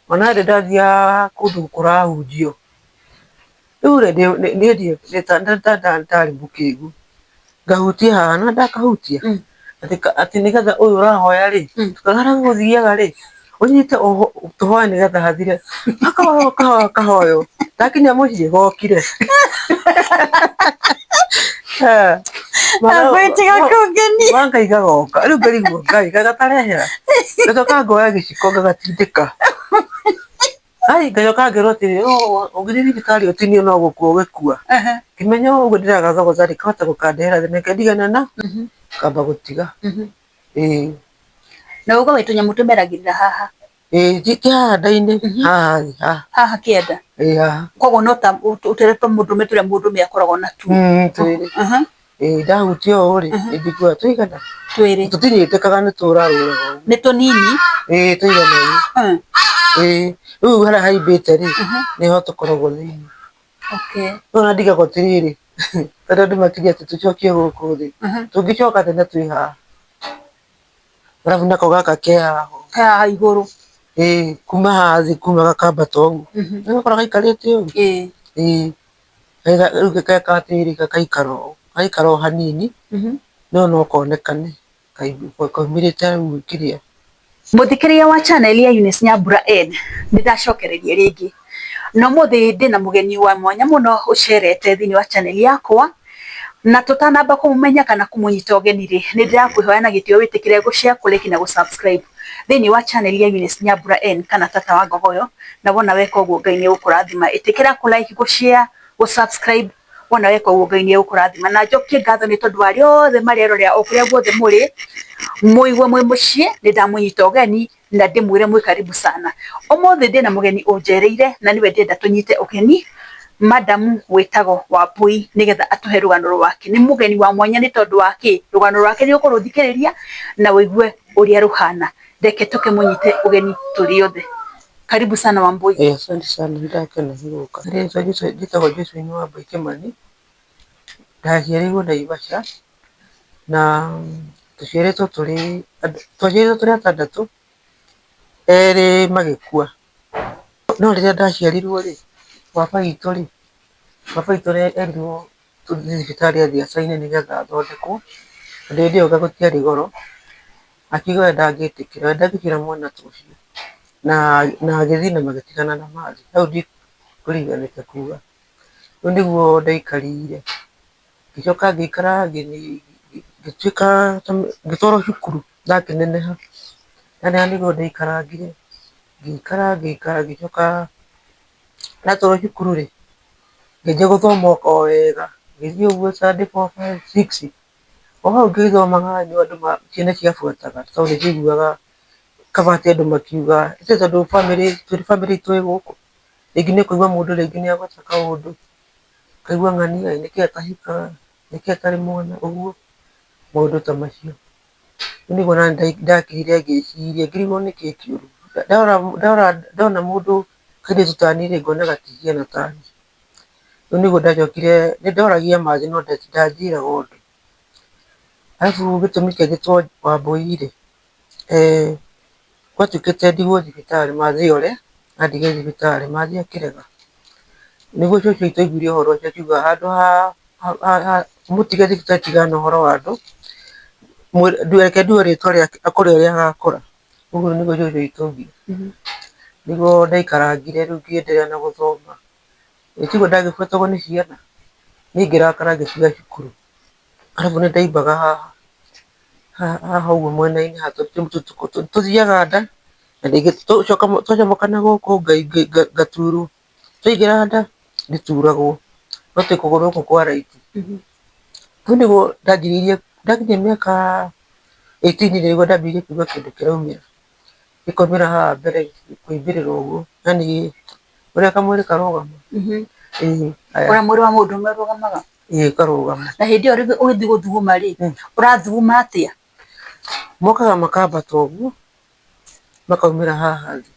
Ona ndĩ ndathiaga kũndũ kũrahunjio, rĩu rĩ niĩ ndarĩ mũkĩgu, ngahutia haha na ndakahutia atĩ nĩgetha ũyũ ũrahoya rĩ, harĩa gũgũthiaga rĩ, ũnyite tũhoe nĩgetha hathire. Kahoywo kahoywo kahoywo, ndakinya mũciĩ gokire. Tiga kũngenia. Wa Ngai gagoka, rĩu ngarigwo Ngai kaĩ gatarehera, ngacoka ngoya gĩciko ngagatindĩka. Ai ngacoka ngerwo atĩrĩrĩ, ũngĩthiĩ thibitarĩ ũtinio no gũkua ũgĩkua. Ngĩmenya ũguo ndĩragathogotha rĩ, kahota gũkandehera thĩna, reke ndigane na, ngamba gũtiga. Ĩĩ. Na uga wĩ tũnyamũ tũmeragĩrĩra haha. Ĩĩ ti haha nda-inĩ, haha thĩ haha. Haha kĩanda? Ĩĩ haha. Koguo no ta tũrĩa twa mũndũrũme tũrĩa mũndũrũme akoragwo natuo. Twĩrĩ. Ĩĩ ndahutia ũũ rĩ, nĩ njiguaga tũigana? Twĩrĩ. Tũtinyitĩkaga nĩ tũrarũraga ũguo. Nĩ tũnini? Ĩĩ tũigana ũguo. Ĩĩ rĩu harĩa haimbĩte rĩ, nĩho tũkoragwo thĩinĩ. Okay. Rĩu ona ndigagwo atĩrĩrĩ, tondũ andũ makiuge atĩ tũcokie gũkũ thĩ, tũngĩcoka atĩa na twĩ haha? Arabu nako gaka ke haha. Ke haha igũrũ. Ĩĩ kuma haha thĩ kuma gakambata ũguo. Nĩ ũgakora gaikarĩte ũguo? Ĩĩ. Ĩĩ. Rĩu geka atĩrĩrĩ gagaikara ũũ, gagaikara o hanini, no no konekane kaumĩrĩte rĩu kĩrĩa. Mũthikĩrĩria wa channel ya Eunice Nyambura N, nĩ ndacokereria rĩngĩ. Na ũmũthĩ ndĩna mũgeni wa mwanya mũno ũcerete thĩinĩ wa channel yakwa, na tũtanamba kũmũmenya kana kũmũnyita ũgeni rĩ, nĩ ndĩrakũhoya na gĩtĩo wĩtĩkĩre gũ share, kũ like na gũ subscribe thĩinĩ wa channel ya Eunice Nyambura N kana Tata wa Ngogoyo, na wona weka ũguo Ngai nĩ egũkũrathima. Ĩtĩkĩra kũ like, gũ share, gũ subscribe, wona weka ũguo Ngai nĩ egũkũrathima. Na njokie ngatho nĩ tondũ wa arĩa othe marerorera o kũrĩa guothe mũrĩ, mũigue mwĩ mũciĩ, nĩ ndamũnyita ũgeni na ndĩmwĩre mwĩ karibu sana. Ũmũthĩ ndĩna mũgeni ũnjereire na nĩwe ndĩrenda tũnyite ũgeni, madam wĩtagwo Wambui nĩgetha atũhe rũgano rwake. Nĩ mũgeni wa mwanya nĩ tondũ wa kĩ? Rũgano rwake nĩ ũkũrũthikĩrĩria na ũigue ũrĩa rũhana. Reke tũkĩmũnyite ũgeni tũrĩ othe. Karibu sana Wambui. Eh, asante sana nĩndakena nĩ gũka. Rĩtwa njĩtagwo Josephine Wambui Kĩmani, ndaciarĩirwo Naivasha na tũciarĩtwo tũrĩ andũ, twaciarirwo tũrĩ atandatũ, erĩ magĩkua. No rĩrĩa ndaciarirwo rĩ, baba witũ rĩ, baba witũ erirwo tũthiĩ thibitarĩ athiĩ acaine nĩgetha athondekwo, tondũ hĩndĩ ĩyo gũtiarĩ goro, akiuga we ndangĩtĩkĩra, we ndangĩkĩra mwana ta ũcio, na agĩthiĩ na magĩtigana na Mathi, hau ndikũriganĩte kuga. Rĩu nĩguo ndaikarire, ngĩcoka ngĩikara ngĩtuĩka ngĩtwarwo cukuru ndakĩneneha, ndaneneha nĩguo ndaikarangire, ngĩikara ngĩikara ngĩcoka ndatwarwo cukuru rĩ, ngĩanjia gũthoma o wega, ngĩthiĩ ũguo standard four, five, six, o hau ngĩthomaga nĩ andũ ciana ciabuataga tondũ nĩ ciaiguaga kaba atĩ andũ makiuga, tondũ bamĩrĩ tũrĩ bamĩrĩ itũ ĩ gũkũ, rĩngĩ nĩ ũkũigua mũndũ rĩngĩ nĩ agweta kaũndũ, ũkaigua ng'ania ĩ nĩkĩ atahikaga, nĩkĩ atarĩ mwana, ũguo maũndũ ta macio. Rĩu nĩguo naniĩ ndakĩrire ngĩciria ngĩrigwo nĩkĩ kĩũru, ndarora ndona mũndũ kairĩtu ta niĩ rĩ ngona gatihiana ta niĩ. Rĩu nĩguo ndacokire, nĩ ndoragia Mathĩ no ndanjĩraga ũndũ. Arabu gĩtũmi kĩa njĩtwo Wambũi rĩ, gwatuĩkĩte ndigwo thibitarĩ Mathĩ ore, andiga thibitarĩ, Mathĩ akĩrega. Nĩguo cũcũ witũ aiguire ũhoro ũcio akiuga handũ ha mũtige thibitarĩ tigana na ũhoro wa andũ, reke ndue rĩtwa rĩake akũre ũrĩa agakũra. Ũguo nĩguo cũcũ witũ augire. Nĩguo ndaikarangire rĩu ngĩenderea na gũthoma. Tiguo ndagĩbuatagwo nĩ ciana, niĩ ngĩrakara ngĩtiga cukuru. Arabu nĩ ndaimbaga haha, haha ũguo mwena-inĩ haha tũthiaga nda na rĩngĩ twacomoka na gũkũ ngaturwo, twaingĩra nda ndĩturagwo, no twĩ kũgũrũ gũkũ kwa right. Rĩu nĩguo ndanjĩrĩirie, ndakinyia mĩaka eighteen nĩguo ndambĩrĩirie kũigua kĩndũ kĩraumĩra. Gĩkaumĩra haha mbere kũimbĩrĩra ũguo, yaani ũrĩa kamwĩrĩ karũgama. Ĩĩ. Ũrĩa mwĩrĩ wa mũndũrũme ũrũgamaga? Ĩĩ ũkarũgama. Na hĩndĩ ĩyo rĩngĩ ũgĩthiĩ gũthuguma rĩ, ũrathuguma atĩa? Mokaga makambata ũguo, makaumĩra haha thĩ.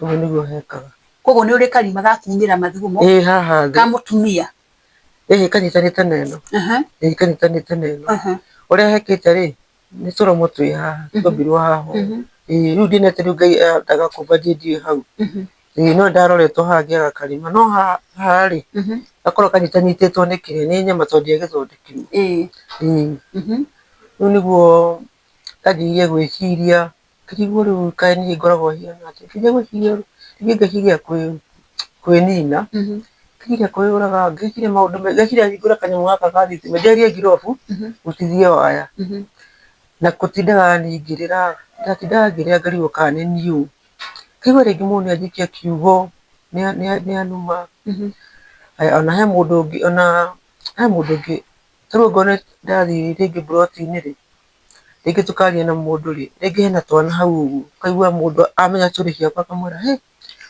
Ũguo nĩguo hekaga. Koguo nĩ ũrĩ karima ga kumĩra mathugumo? Ĩĩ haha thĩ. Ka mũtumia? Ĩĩ kanyitanĩte na ĩno. Ĩĩ kanyitanĩte na ĩno. Ũrĩa hekĩte rĩ, nĩ tũromo twĩ haha, twombirwo haha ũũ. Ĩĩ rĩu ndinete rĩu Ngai endaga kũmba thiĩ ndiĩ hau. Ĩĩ no ndaroretwo haha ngĩaga karima no haha rĩ gakorwo kanyitanyitĩtwo nĩ kĩrĩa nĩ nyama tondũ ndiagĩthondekirwo. Ĩĩ rĩu nĩguo ndanjirie gwĩciria ngĩrigwo rĩu kaĩ niĩ ngoragwo hiana atĩa. Ngĩanjia gwĩciria rĩngĩ ngeciria kwĩnina, ngeciria kwĩyũraga, ngeciria maũndũ maingĩ, ngeciria hingũre kanyamũ gaka ga thitima njeherie ngirobu gũtithie waya. Na gũtindaga niĩ ngĩrĩra, ndatindaga ngĩrĩra ngarigwo kana nĩ niĩ ũ. Ngaigua rĩngĩ mũndũ nĩ anjikia kiugo nĩ anuma. Ona he mũndũ ũngĩ, ona he mũndũ ũngĩ, ta rĩu okorwo ndathiĩ rĩngĩ mburoti-inĩ rĩ, rĩngĩ tũkaria na mũndũ rĩ, rĩngĩ hena twana hau ũguo, ũkaigua mũndũ amenya tũrĩ ciakwa akamwĩra hĩ,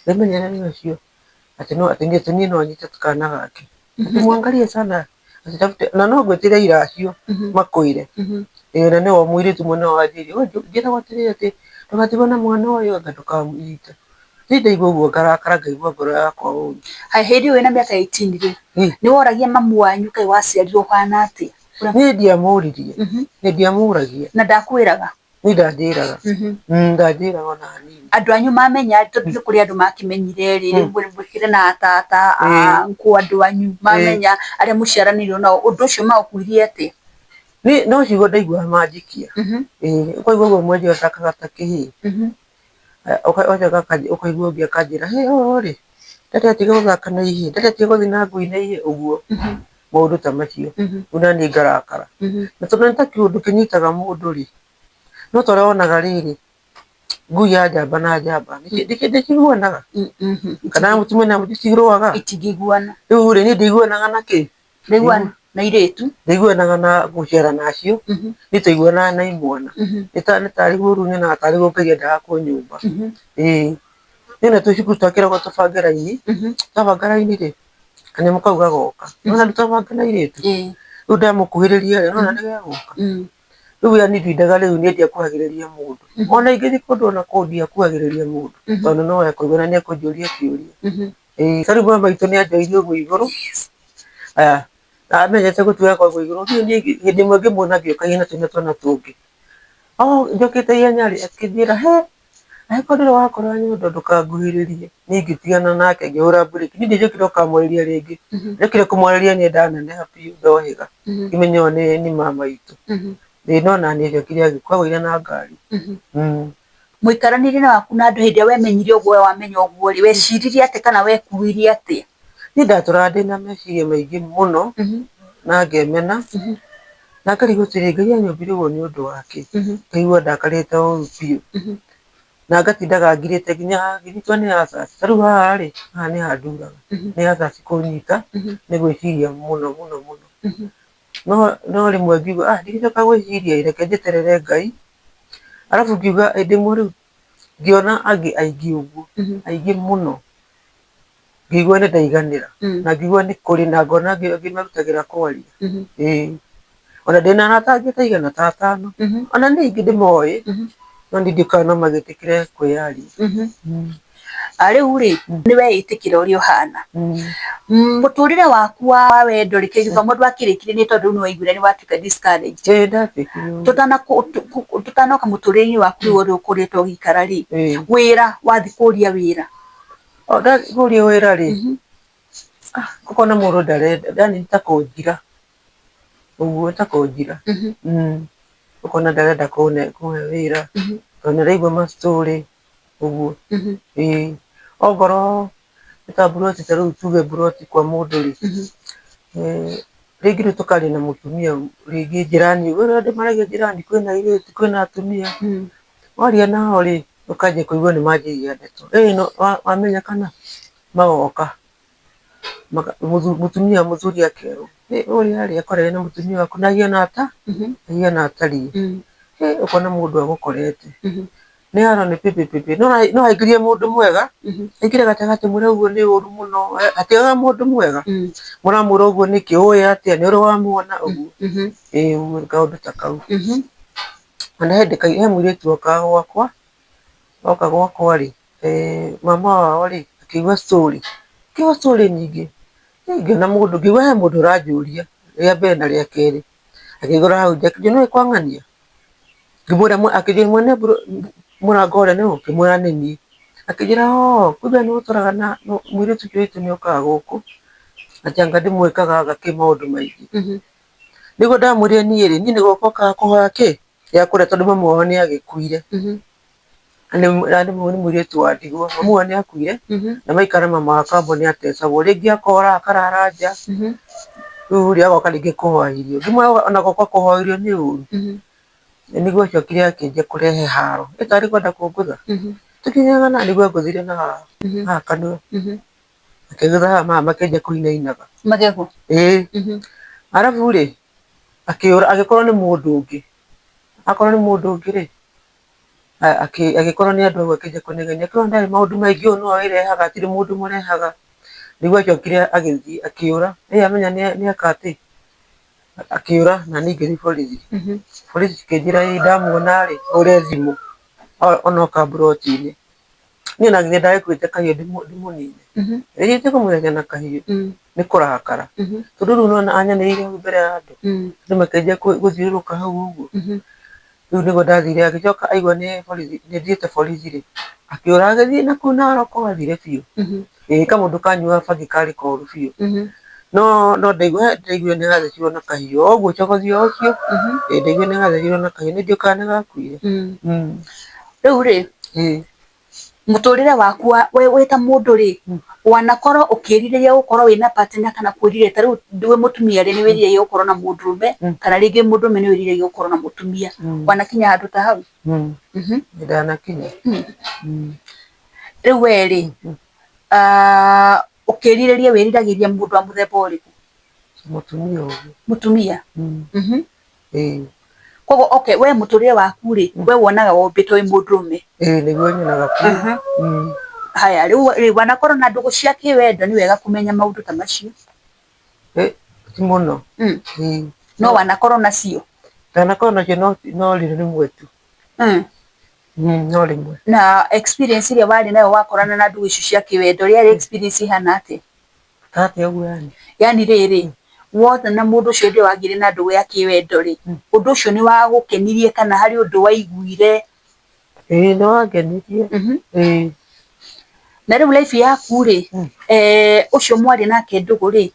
wĩmenyerere ũcio, atĩ niĩ no nyite kana gake. Ũmwangarie sana na no ngwĩtĩre aira acio makwĩre. Ĩĩ na nĩwe mũirĩtu ũmwe nĩwe wanjĩrire, we njĩragwo atĩrĩrĩ atĩ ndũgatigwo na mwana ũyũ anga ndũkamũnyite. Niĩ ndaigua ũguo ngarakara ngaigua ngoro yakwa ũru. Haya hĩndĩ ĩyo wĩna mĩaka 18 rĩ, nĩ woragia mamu wanyu kaĩ waciarirwo ũhana atĩa? Niĩ ndiamũririe, niĩ ndiamũragia. Na ndakwĩraga? Niĩ ndanjĩraga, ndanjĩraga ona hanini. Andũ anyu mamenya tondũ nĩ kũrĩ andũ makĩmenyire rĩ, rĩu mũkĩrĩ na tata, uncle, andũ anyu mamenya arĩa mũciaranĩirwo nao, ũndũ ũcio maũkuirie atĩa? Niĩ no ciugo ndaiguaga manjikia, ũkaigua ũguo mwendia athakaga ta kĩhĩĩ, ũgacoka ũkaigua ũngĩ akanjĩra hĩ ũyũ rĩ, ndarĩ atiga gũthaka na ihĩĩ, ndarĩ atiga gũthiĩ na ngui na ihĩĩ, ũguo. Maũndũ ta macio. Rĩu naniĩ ngarakara. Na tondũ nĩ ta kĩũndũ kĩnyitaga mũndũ rĩ, no ta ũrĩa wonaga rĩrĩ, ngui ya njamba na njamba ndĩkĩiguanaga? Kana mũtumia na mũtumia itirũaga? Itingĩiguana. Rĩu rĩ, niĩ ndiguanaga na kĩ? Ndũiguanaga na airĩtu? Ndiguanaga na gũcera nacio, niĩ twaiguanaga na imwana. Nĩ tarĩ guo rĩu nyonaga tarĩ guo Ngai endaga kũnyũmba. Ĩĩ. Niĩ ona twĩ cukuru twakĩragwo tũbange raini, twabanga raini rĩ, kanyamũ kau gagoka. Nĩwona rĩu twabanga na airĩtu, rĩu ndamũkuhĩrĩria rĩ, nĩwona nĩ gegũka. Rĩu yani ndindaga rĩu niĩ ndiakuhagĩrĩria mũndũ. Ona ingĩthiĩ kũndũ ona kũ ndiakuhagĩrĩria mũndũ, tondũ no ekũigua na nĩ ekũnjũria kĩũria. Ĩĩ ta rĩu mama witũ nĩ anjoire ũguo igũrũ, aya amenyete gũtuĩka kwa igũrũ, niĩ hĩndĩ ĩmwe ngĩmuona agĩũka ihenya twĩna twana tũngĩ. Oh njũkĩte ihenya rĩ, akĩnjĩra he angĩkorwo ndũrĩ wakora nyondo ndũkanguhĩrĩrie. Niĩ ngĩtigana nake ngĩhũra mburĩki. Niĩ ndiacokire gũkamwarĩria rĩngĩ. Ndokire kũmwarĩria niĩ ndaneneha biũ ndohĩga. Ngĩmenya ũyũ nĩ mama witũ. Ĩĩ no naniĩ acokire agĩkua agũire na ngari. Mũikaranĩrie waku na andũ hĩndĩ ĩrĩa wemenyire ũguo we wamenya ũguo rĩ, weciririe atĩa kana wekuirie atĩa? Niĩ ndatũraga ndĩna meciria maingĩ mũno na ngemena na ngarigwo atĩrĩrĩ, Ngai anyũmbire ũguo nĩ ũndũ wa kĩ? Ngaigua ndakarĩte ũru biũ na ngatindaga ngirĩte nginya ngĩnyitwo nĩ ulcers. Ta rĩu haha rĩ, haha nĩ handuraga nĩ ulcers kũnyita nĩ gwĩciria mũno mũno mũno. No rĩmwe ngiuga ah ndigũcoka gwĩciria ĩ, reke njeterere Ngai. Arabu ngiuga hĩndĩ ĩmwe rĩu ngĩona angĩ aingĩ ũguo, aingĩ mũno, ngĩigua nĩ ndaiganĩra na ngĩigua nĩ kũrĩ na ngona angĩ merutagĩra kwaria. Ĩĩ, ona ndĩna arata angĩ ta aigana ta atano, ona niĩ aingĩ ndĩmoĩ, no niĩ ndiũĩ kana no magĩtĩkĩre kwĩyaria. Rĩu rĩ, nĩ weĩtĩkĩra ũrĩa ũhana. Mũtũrĩre waku wa wendo rĩ, kĩgĩthomo ndwakĩrĩkirie nĩ tondũ rĩu nĩ waiguire nĩ watuĩka discouraged. Ĩĩ ndatuĩkire ũguo. Tũtanoka mũtũrĩre-inĩ waku rĩu ũrĩa ũkoretwo ũgĩikara rĩ, wĩra wathiĩ kũria wĩra. Ndathiĩ kũria wĩra rĩ, ũkona mũndũ ndarenda, yaani nĩ ta kũnjira, ũguo nĩ ta kũnjira. Ũkona ndarenda kũhe wĩra, tondũ nĩ araigua ma story ũguo. Ĩĩ ongorwo nĩ ta mburoti ta rĩu tuge mburoti kwa mũndũ rĩ, rĩngĩ rĩu tũkaria na mũtumia rĩngĩ njirani ũguo, nĩ andũ maragia njirani kwĩna airĩtu, kwĩna atumia, waria nao rĩ, ũkanjia kũigua nĩ manjĩria ndeto, wamenya kana magoka. Mũtumia mũthuri akerwo, ũrĩa rĩ akorire na mũtumia waku na ahiana ata, ahiana atariĩ. Ũkona mũndũ agũkorete. Nĩ haro nĩ pĩpĩpĩpĩ. No aingĩrie mũndũ mwega, aingĩre gatagatĩ mwĩre ũguo nĩ ũru mũno, hatiagaga mũndũ mwega. Mũramwĩra ũguo nĩkĩ, ũĩ atĩa, nĩ ũrĩ wamuona ũguo. Ĩĩ ũguo kaũndũ ta kau. Ona he hĩndĩ he mũirĩtu okaga gwakwa, oka gwakwa rĩ, mama wao rĩ, akĩigua story, akĩigua story nyingĩ, ngĩona mũndũ, ngĩigua he mũndũ ũranjũria rĩa mbere na rĩa kerĩ, akĩngora hau nja akĩnjũria nĩũĩ kwa ng'ania? Ngĩmwĩra akĩnjũria mwene Mũrango ũrĩa nũ? Ngĩmwĩra nĩ niĩ. Akĩnjĩra oo kumbe nĩ ũtũraga na mũirĩtu ũcio witũ nĩ okaga gũkũ. Atĩ anga ndĩmwĩkaga anga kĩ maũndũ maingĩ. Nĩguo ndamwĩrire niĩ rĩ, niĩ nĩ gũka okaga kũhoya kĩ? Gĩa kũrĩa tondũ mamu wao nĩ agĩkuire. Na nĩ mũirĩtu wa ndigwa. Mamu wao nĩ akuire na maikara mama wa kambo nĩ atecagwo. Rĩngĩ akora akarara nja, rĩu rĩ agoka rĩngĩ kũhoya irio. Ngĩmwĩra ona gũka kũhoya irio nĩ ũru. Nĩguo acokire akĩanjia kũrehe haro. Ĩ tarĩ kwenda kũngũtha. Tũkinyanaga na nĩguo angũthire na haha haha kanua. Akĩngũtha haha maya makĩanjia kũinainaga. Magego? Ĩĩ. Arabu rĩ, akĩũra agĩkorwo nĩ mũndũ ũngĩ. Akorwo nĩ mũndũ ũngĩ rĩ, agĩkorwo nĩ andũ au akĩanjia kũnegenia. Akĩona ndarĩ maũndũ maingĩ ũyũ nĩwe wĩrehaga hatirĩ mũndũ ũmũrehaga. Nĩguo acokire agĩthiĩ akĩũra. Ĩ amenya nĩ eka atĩ, akĩũra na niĩ ngĩthiĩ borithi. Borithi cikĩnjĩra ĩ ndamuona rĩ, hũre thimũ ona oka mburoti-inĩ. Niĩ ona githĩ ndagĩkuĩte kahiũ ndĩmũnine. Rĩrĩa kũmũtheca na kahiũ nĩ kũrakara. Tondũ rĩu nĩwona anyanĩrĩire hau mbere ya andũ, andũ makĩanjia gũthiũrũrũka hau ũguo. Rĩu nĩguo ndathire agĩcoka aigua nĩ borithi nĩ thiĩte borithi rĩ, akĩũra agĩthiĩ nakũu Narok athire biũ. Ĩĩ kamũndũ kanyuaga bangi karĩ koru biũ. No no ndaigua ndaiguire nĩ gathecirwo na kahiũ. O ũguo cogothi o ũcio, ĩĩ ndaiguire nĩ gathecirwo na kahiũ. Nĩ ndiũĩ kana nĩ gakuire. Rĩu rĩ, Mũtũrĩre waku wa wĩ ta mũndũ rĩ, wanakorwo ũkĩrirĩria gũkorwo wĩna partner kana kwĩrirĩria ta rĩu wĩ mũtumia rĩ, nĩ wĩriragĩria gũkorwo na mũndũrũme, kana rĩngĩ mũndũrũme nĩ wĩriragĩria gũkorwo na mũtumia, wanakinya handũ ta hau? Ndanakinya. Rĩu we rĩ, ũkĩrirĩria wĩriragĩria mũndũ wa mũthemba ũrĩkũ? Mũtumia ũguo. Mũtumia? Ĩĩ. Koguo okay we mũtũrĩre waku rĩ, we wonaga wombĩtwo wĩ mũndũrũme? Ĩĩ nĩguo nyonaga biũ. Haya rĩu rĩ wanakorwo na ndũgũ cia kĩwendo nĩ wega kũmenya maũndũ ta macio. Ti mũno. Ĩĩ. No wanakorwo nacio? Ndanakorwo nacio no no rĩmwe tu. No rĩmwe. Na experience ĩrĩa warĩ nayo wakorana na ndũgũ icio cia kĩwendo yarĩ experience ĩhana atĩa? Ta atĩa ũguo yani? Yani rĩrĩ, wona na mũndũ ũcio hĩndĩ ĩyo wagĩire na ndũgũ ya kĩwendo rĩ, ũndũ ũcio nĩ wagũkenirie kana harĩ ũndũ waiguire? Ĩĩ nĩ wangenirie. Ĩĩ. Na rĩu life yaku rĩ, ũcio mwarĩ nake ndũgũ rĩ,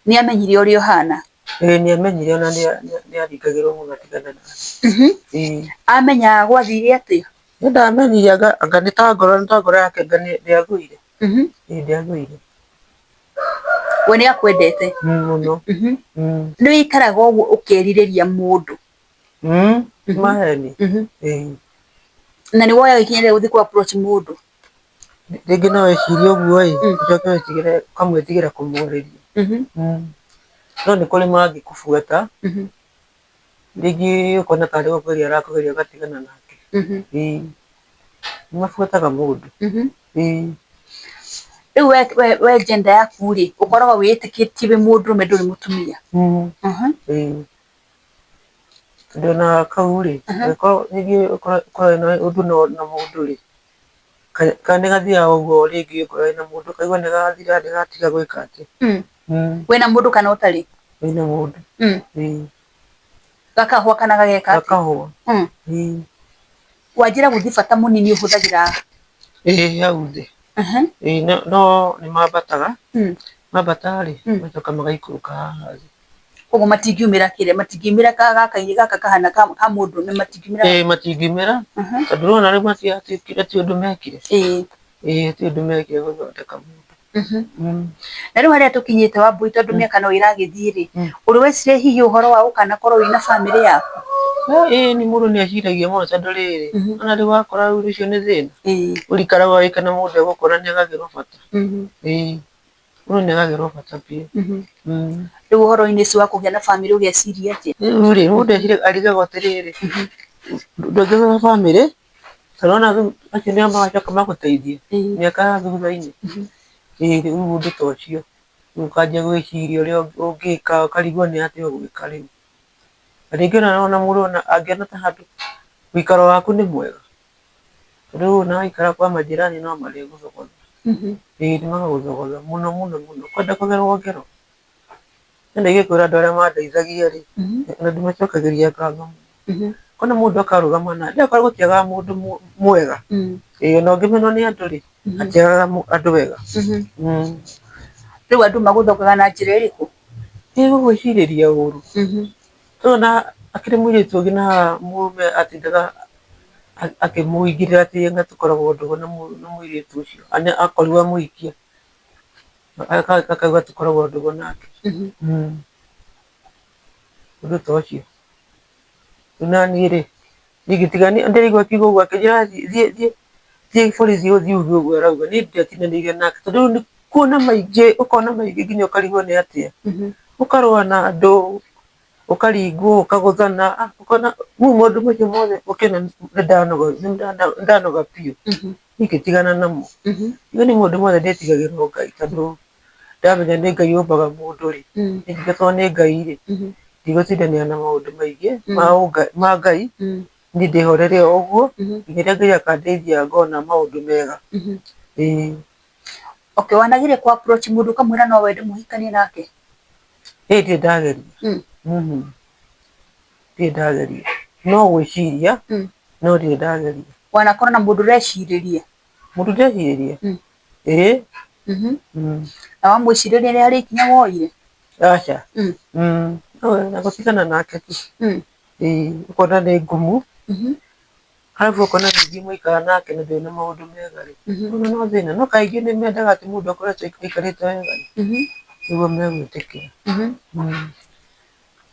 nĩ amenyire ũrĩa ũhana? Ĩĩ nĩ amenyire ona nĩ aringagĩrwo mũno atigane nake. Ĩĩ. Amenya gwathire atĩa? Nĩ ndamenyire anga nĩ ta ngoro yake anga ndĩathũire. Ĩĩ ndĩathũire. We nĩ akwendete? Mũno. Nĩ ũikaraga ũguo ũkerirĩria mũndũ? Ti maheni. Ĩĩ. Na nĩ woyaga ikinya rĩa gũthiĩ kũ approach mũndũ? Rĩngĩ no wĩcirie ũguo ĩ, ũcoke wĩtigĩre ũkamwĩtigĩra kũmwarĩria. No nĩ kũrĩ mangĩkũbuata, rĩngĩ ũkona tarĩ gũkũgeria arakũgeria ũgatigana nake. Ĩĩ. Nĩ mabuataga mũndũ. Ĩĩ. Rĩu we gender yaku rĩ, ũkoragwo wĩĩtĩkĩtie wĩ mũndũrũme ndũrĩ mũtumia? Ĩĩ. Tondũ ona kau rĩ, angĩkorwo rĩngĩ ũkorwo wĩna ũndũ na mũndũ rĩ, kana nĩ gathiaga ũguo rĩngĩ ũkorwo wĩna mũndũ ũkaigua nĩ gathira nĩ gatiga gwĩka atĩ. Wĩna mũndũ kana ũtarĩ? Wĩna mũndũ. Ĩĩ. Gakahũa kana gageka atĩa? Gakahũa. Ĩĩ. Wanjĩra gũthiĩ bata mũnini ũhũthagĩra? Ĩĩ hau thĩ. Ĩĩ no nĩ mambataga, mambata rĩ, magacoka magaikũrũka haha thĩ. Koguo matingiumĩra kĩrĩa, matingiumĩra gaka kahana ka mũndũrũme matingiumĩra? Ĩĩ matingiumĩra, tondũ nĩwona rĩu matiatuĩkire ti ũndũ mekire. Ĩĩ ti ũndũ mekire gũthondeka mũndũ. Na rĩu harĩa tũkinyĩte Wambũi tondũ mĩaka no ĩragĩthiĩ rĩ, ũrĩ weciria hihi ũhoro wa gũkanakorwo wĩna bamĩrĩ yaku? Ĩĩ nĩ mũndũ nĩ eciragia mũno tondũ rĩrĩ, ona rĩu wakora rĩu ũcio nĩ thĩna, ũrikaraga ũĩ kana mũndũ egũkũra nĩ agagĩrwo bata. Ĩĩ mũndũ nĩ agagĩrwo bata biũ. Rĩu ũhoro-inĩ ũcio wa kũgĩa na bamĩrĩ ũgeciria atĩa? Rĩu rĩ, mũndũ eciragia arigagwo atĩrĩrĩ, ndũngĩgĩa na bamĩrĩ, tondũ nĩwona rĩu acio nĩo magacoka magũteithie mĩaka ya thutha-inĩ. Ĩĩ rĩu ũndũ ta ũcio, rĩu ũkanjia gwĩciria ũrĩa ũngĩka ũkarigwo nĩ atĩa ũgwĩka rĩu. Na rĩngĩ ona mũndũ angĩona ta handũ ũikaro waku nĩ mwega, rĩu ona waikara kwa majirani no marĩgũthogotha. Ĩĩ nĩ magagũthogotha mũno mũno mũno, kwenda kũgerwo ngero. Niĩ ingĩkwĩra andũ arĩa mandeithagia rĩ, na ndĩmacokagĩria ngatho mũno. Kona mũndũ akarũgama na ndakora gũtiagaga mũndũ mwega. Ĩĩ ona ũngĩmenwo nĩ andũ rĩ, hatiagaga andũ wega. Rĩu andũ magũthongaga na njĩra ĩrĩkũ? Nĩ gũgwĩcirĩria ũru. Tondũ na akĩrĩ mũirĩtu ũngĩ na mũrũme atindaga akĩmũingĩrĩra atĩ anga tũkoragwo ndũgũ na mũirĩtu ũcio, akorirwo amũhikia, akauga tũkoragwo ndũgũ nake. Ũndũ ta ũcio. Rĩu naniĩ rĩ, ingĩtiga ndĩraigua akiuga ũguo akĩnjĩra thiĩ thiĩ thiĩ borithi ũthiĩ uge ũguo arauga, niĩ ndiatindanĩire nake tondũ rĩu nĩ kuona maingĩ, ũkona maingĩ nginya ũkarigwo nĩ atĩa. Ũkarũa na andũ, ũkaringwo, ũkagũthana, ũkona rĩu maũndũ macio mothe ũkĩona nĩ ndanoga biũ, niĩ ngĩtigana namo. Rĩu niĩ maũndũ mothe ndĩtigagĩra o Ngai tondũ ndamenya nĩ Ngai ũmbaga mũndũ rĩ, ningĩ tondũ nĩ Ngai rĩ, ndigũtindanĩra na maũndũ maingĩ ma Ngai, niĩ ndĩhorere o ũguo, nginya rĩrĩa Ngai akandeithia ngona maũndũ mega. Ĩĩ. Okay, wanageria kũ approach mũndũ ũkamwĩra no wende mũhikanie nake? Ĩĩ ndirĩ ndageria. Ndirĩ ndageria. No gwĩciria, no ndirĩ ndageria. Wanakorwo na mũndũ ũrecirĩria? Mũndũ ndĩrecirĩria? Ĩĩ. Na wamwĩcirĩria nĩ harĩ ikinya woire? Aca. Na gũtigana nake tu. Ĩĩ, ũkona nĩ ngumu, arabu ũkona ningĩ mwaikara nake na ndũrĩ na maũndũ mega rĩ, ũkona no thĩna. No kaingĩ nĩ mendaga atĩ mũndũ akoretwo aikarĩte wega rĩ, nĩguo megwĩtĩkĩra.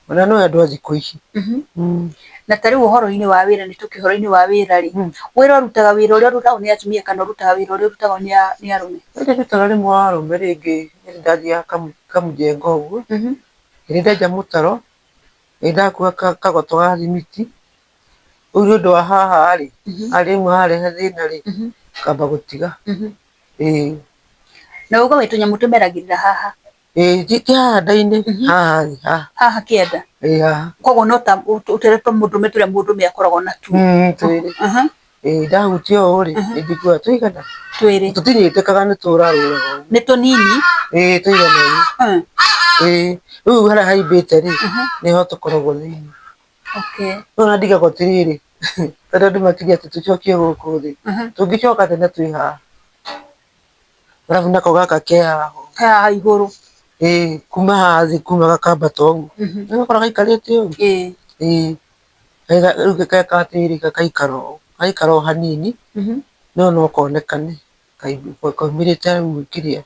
Ona no andũ a thikũ ici. Na ta rĩu ũhoro-inĩ wa wĩra nĩ tũkĩ ũhoro-inĩ wa wĩra rĩ, wĩra ũrutaga wĩra ũrĩa ũrutagwo nĩ atumia kana ũrutaga wĩra ũrĩa ũrutagwo nĩ arũme? Wĩra ndutaga rĩmwe wa arũme rĩngĩ rĩrĩa ndathiaga kamũjengo ũguo, rĩrĩa ndenja mũtaro, rĩrĩa ndakua kagoto ga thimiti, rĩu nĩ ũndũ wa haha rĩ, rĩmwe harehe thĩna rĩ, ngamba gũtiga. Ĩĩ. Na uga wĩ tũnyamũ tũmeragĩrĩra haha? Ĩĩ ti haha nda-inĩ, haha thĩ haha. Haha kĩanda? Ĩĩ haha. Koguo no ta ũtere twa mũndũrũme tũrĩa mũndũrũme akoragwo natuo? Twĩrĩ. Ĩĩ ndahutia ũũ rĩ, nĩ njiguaga tũigana? Twĩrĩ. Tũtinyitĩkaga nĩ tũrarũraga ũguo. Nĩ tũnini? Ĩĩ tũigana ũguo. Ĩĩ rĩu harĩa haimbĩte rĩ, nĩho tũkoragwo thĩinĩ. Okay. Rĩu ona ndigagwo atĩrĩrĩ, tondũ andũ makiuge atĩ tũcokie gũkũ thĩ, tũngĩcoka atĩa na twĩ haha? Arabu nako gaka ke haha. Ke haha igũrũ. Ĩĩ kuma haha thĩ kuma gakambata ũguo. Nĩũgũkora gaikarĩte ũguo. Ĩĩ. Ĩĩ. Rĩu geka atĩrĩrĩ gagaikara ũũ, gagaikara o hanini, no no konekane kaumĩrĩte rĩu kĩrĩa,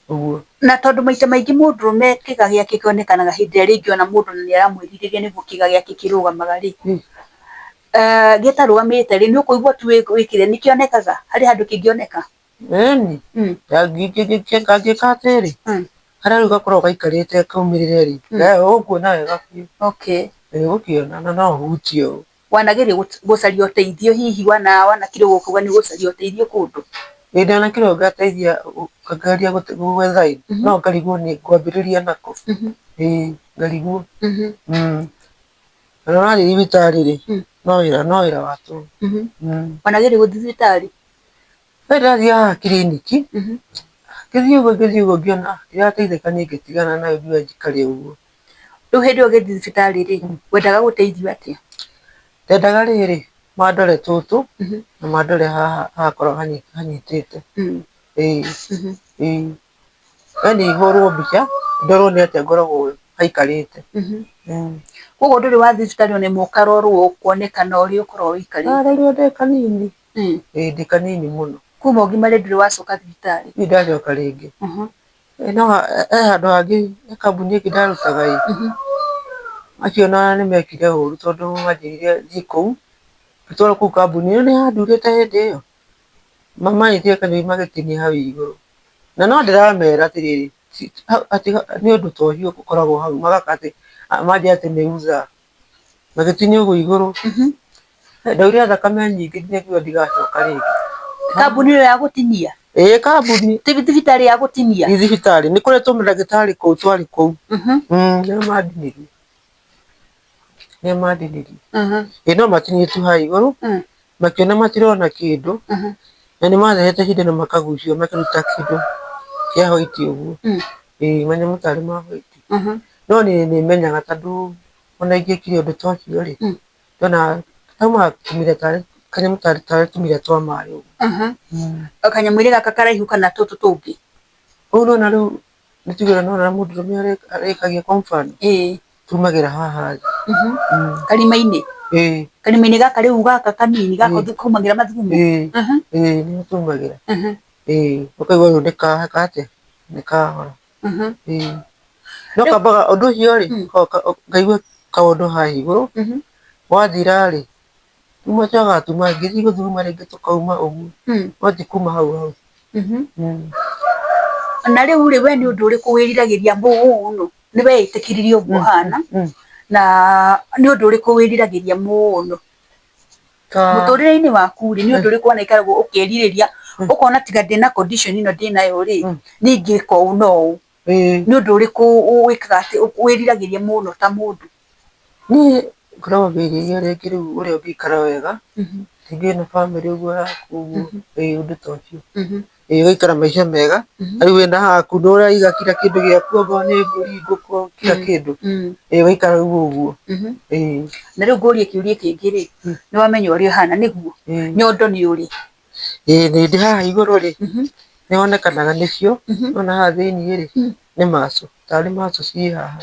ũguo. Na tondũ maita maingĩ mũndũrũme kĩga gĩake kĩonekanaga hĩndĩ ĩrĩa rĩngĩ ona mũndũ nĩ aramwĩrirĩria nĩguo kĩga gĩake kĩrũgamaga rĩ, gĩtarũgamĩte rĩ, nĩ ũkũigua tu wĩkĩre, nĩ kĩonekaga? Harĩ handũ kĩngĩoneka? Ĩni, kangĩka atĩrĩ, harĩa rĩu gakoragwo gaikarĩte kaumĩrĩre rĩ, ũkuona wega biũ. Okay. Ũgũkĩona na no ũhutie ũũ. Wanageria gũcaria ũteithio hihi wanakirwo gũkũ nĩ gũcaria ũteithio kũndũ? Ĩĩ ndanakĩrwo ngateithia ngageria gwetha ĩ, no ngarigwo nĩ ngwambĩrĩria nakũ. Ĩĩ ngarigwo. Ona ũrathiĩ thibitarĩ rĩ, no wĩra no wĩra wa tũhũ. Wanageria gũthiĩ thibitarĩ? Niĩ ndathiaga kiriniki, ngĩthiĩ ũguo ngĩthiĩ ũguo ngĩona ndirateithĩka niĩ ngĩtigana nayo ngiuga njikare ũguo. Rĩu hĩndĩ ĩyo ũgĩthiĩ thibitarĩ rĩ, wendaga gũteithio atĩa? Ndendaga rĩrĩ, mandore tũtũ na mandore haha hakorwo hanyitĩte. Ĩĩ ĩĩ. Yaani hũrwo mbica ndorwo nĩ atĩa ngoragwo haikarĩte. Koguo ndũrĩ wathiĩ thibitarĩ ona ĩmwe ũkarorwo kuonekana ũrĩa ũkoragwo ũikarĩte? Ndarorirwo ndĩ kanini. Ĩĩ ndĩ kanini mũno. Kuma ũgimare ndũrĩ wacoka thibitarĩ? Ndirĩ ndacoka rĩngĩ. No he handũ hangĩ he kambuni ĩngĩ ndarutaga ĩ, acio ona nĩ mekire ũru tondũ manjĩrire thiĩ kũu, ngĩtwarwo kũu kambuni ĩyo nĩ yandurĩte hĩndĩ ĩyo. Manyitire kanyũi magĩtinia hau igũrũ. Na no ndĩramera atĩrĩrĩ, atĩ nĩ ũndũ ta ũcio ũkoragwo hau magaka atĩ manjĩra atĩ nĩ uza. Magĩtinia ũguo igũrũ, ndaurire thakame nyingĩ nginya ngiuga ndigacoka rĩngĩ. Kambuni ĩyo ya gũtinia? Ĩĩ kambuni. Ti thibitarĩ ya gũtinia? Ti thibitarĩ, nĩ kũrĩ tũmandagĩtarĩ kũu twarĩ kũu. Nĩo mandinirie. Nĩo mandinirie. Ĩĩ no matinirie tu haha igũrũ, makĩona matirona kĩndũ, na nĩ mathehete cindano makagucia makĩruta kĩndũ kĩa white ũguo. Ĩĩ manyamũ tarĩ ma white. No niĩ nĩ menyaga tondũ ona ingĩkire ũndũ ta ũcio rĩ, Ndona kaumaga tũmira tarĩ kanyamũ tarĩ tarĩ tũmira twa maĩ ũguo. Kanyamũ-inĩ gaka karaihu kana tũtũ tũngĩ? Ũũ nĩwona rĩu nĩ tuge nĩwona mũndũrũme arĩkagia kwa mfano tumagĩra haha thĩ. Karima-inĩ? Ĩĩ. Karima-inĩ gaka rĩu gaka kanini gaka kaumagĩra mathugumo? Ĩĩ. Ĩĩ nĩho tumagĩra. Ĩĩ ũkaigua rĩu nĩ atĩa nĩ kahora. Ĩĩ. No kambaga ũndũ ũcio rĩ, ngaigua kaũndũ haha igũrũ, wathira rĩ, tuma twagaga tuma ngĩthiĩ gũthuguma rĩngĩ tũkauma ũguo, no ti kuma hau hau. Na rĩu rĩ, we nĩ ũndũ ũrĩkũ wĩriragĩria mũno? Nĩ weĩtĩkĩririe ũguo ũhana, na nĩ ũndũ ũrĩkũ wĩriragĩria mũno? Mũtũrĩre-inĩ waku rĩ, nĩ ũndũ ũrĩkũ wanaikaragwo ũkĩrirĩria, ũkona tiga ndĩna condition ĩno ndĩnayo rĩ, niĩ ingĩka ũũ na ũũ. Nĩ ũndũ ũrĩkũ wĩkaga atĩ wĩriragĩria mũno ta mũndũ? Niĩ ngoragwo ngĩrirĩria rĩngĩ rĩu ũrĩa ũngĩikara wega, rĩngĩ wĩna bamĩrĩ ũguo yaku ũguo, ĩĩ ũndũ ta ũcio. Ĩĩ ũgaikara maica mega, rĩu wĩna haku nĩ ũraiga kila kĩndũ gĩaku okorwo nĩ mbũri, ngũkũ, kila kĩndũ. Ĩĩ ũgaikara rĩu ũguo. Ĩĩ. Na rĩu ngũrie kĩũria kĩngĩ rĩ, nĩ wamenya ũrĩa ũhana nĩguo? Nyondo nĩ ũrĩ? Ĩĩ nĩ ndĩ haha igũrũ rĩ, nĩ honekanaga nĩcio, nĩwona haha thĩiniĩ rĩ, nĩ maco, tarĩ maco ciĩ haha.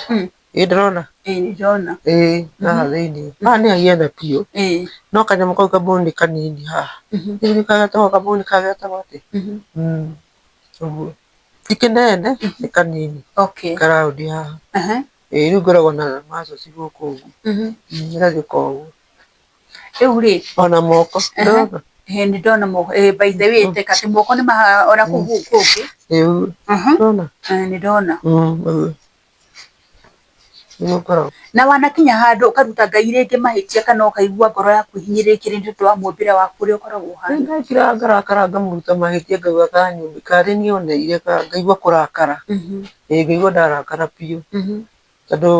Ĩĩ ndũrona? Ĩĩ nĩ ndĩrona. Ĩĩ haha thĩiniĩ. Haha nĩ hahiana biũ, no kanyamũ kau kabuni nĩ kanini haha. Rĩu nĩ getagwo kabuni ka getagwo atĩa? Ũguo. Ti kĩnene, nĩ kanini. Ka round haha. Ĩĩ rĩu ngoragwo na maco ci gũkũ ũguo. Ĩgathiĩ ũguo. Rĩu rĩ, Ona moko, ndũrona? Ĩĩ nĩ ndona moko. Ĩĩ by the way teka atĩ moko nĩ ona kũu kũngĩ. Ĩĩ ũguo. Ndũrona? Ĩĩ nĩ ndona. Ũguo. Na wanakinya handũ ũkaruta Ngai rĩngĩ mahĩtia kana ũkaigua ngoro yaku ĩhinyĩrĩrĩkĩte nĩ ũndũ wa mũũmbĩre waku ũrĩa ũkoragwo ũhana? Nĩndekire ngarakara ngamũruta mahĩtia ngauga karĩ niĩ oneire ngaigua kũrakara, ĩĩ ngaigua ndarakara biũ, tondũ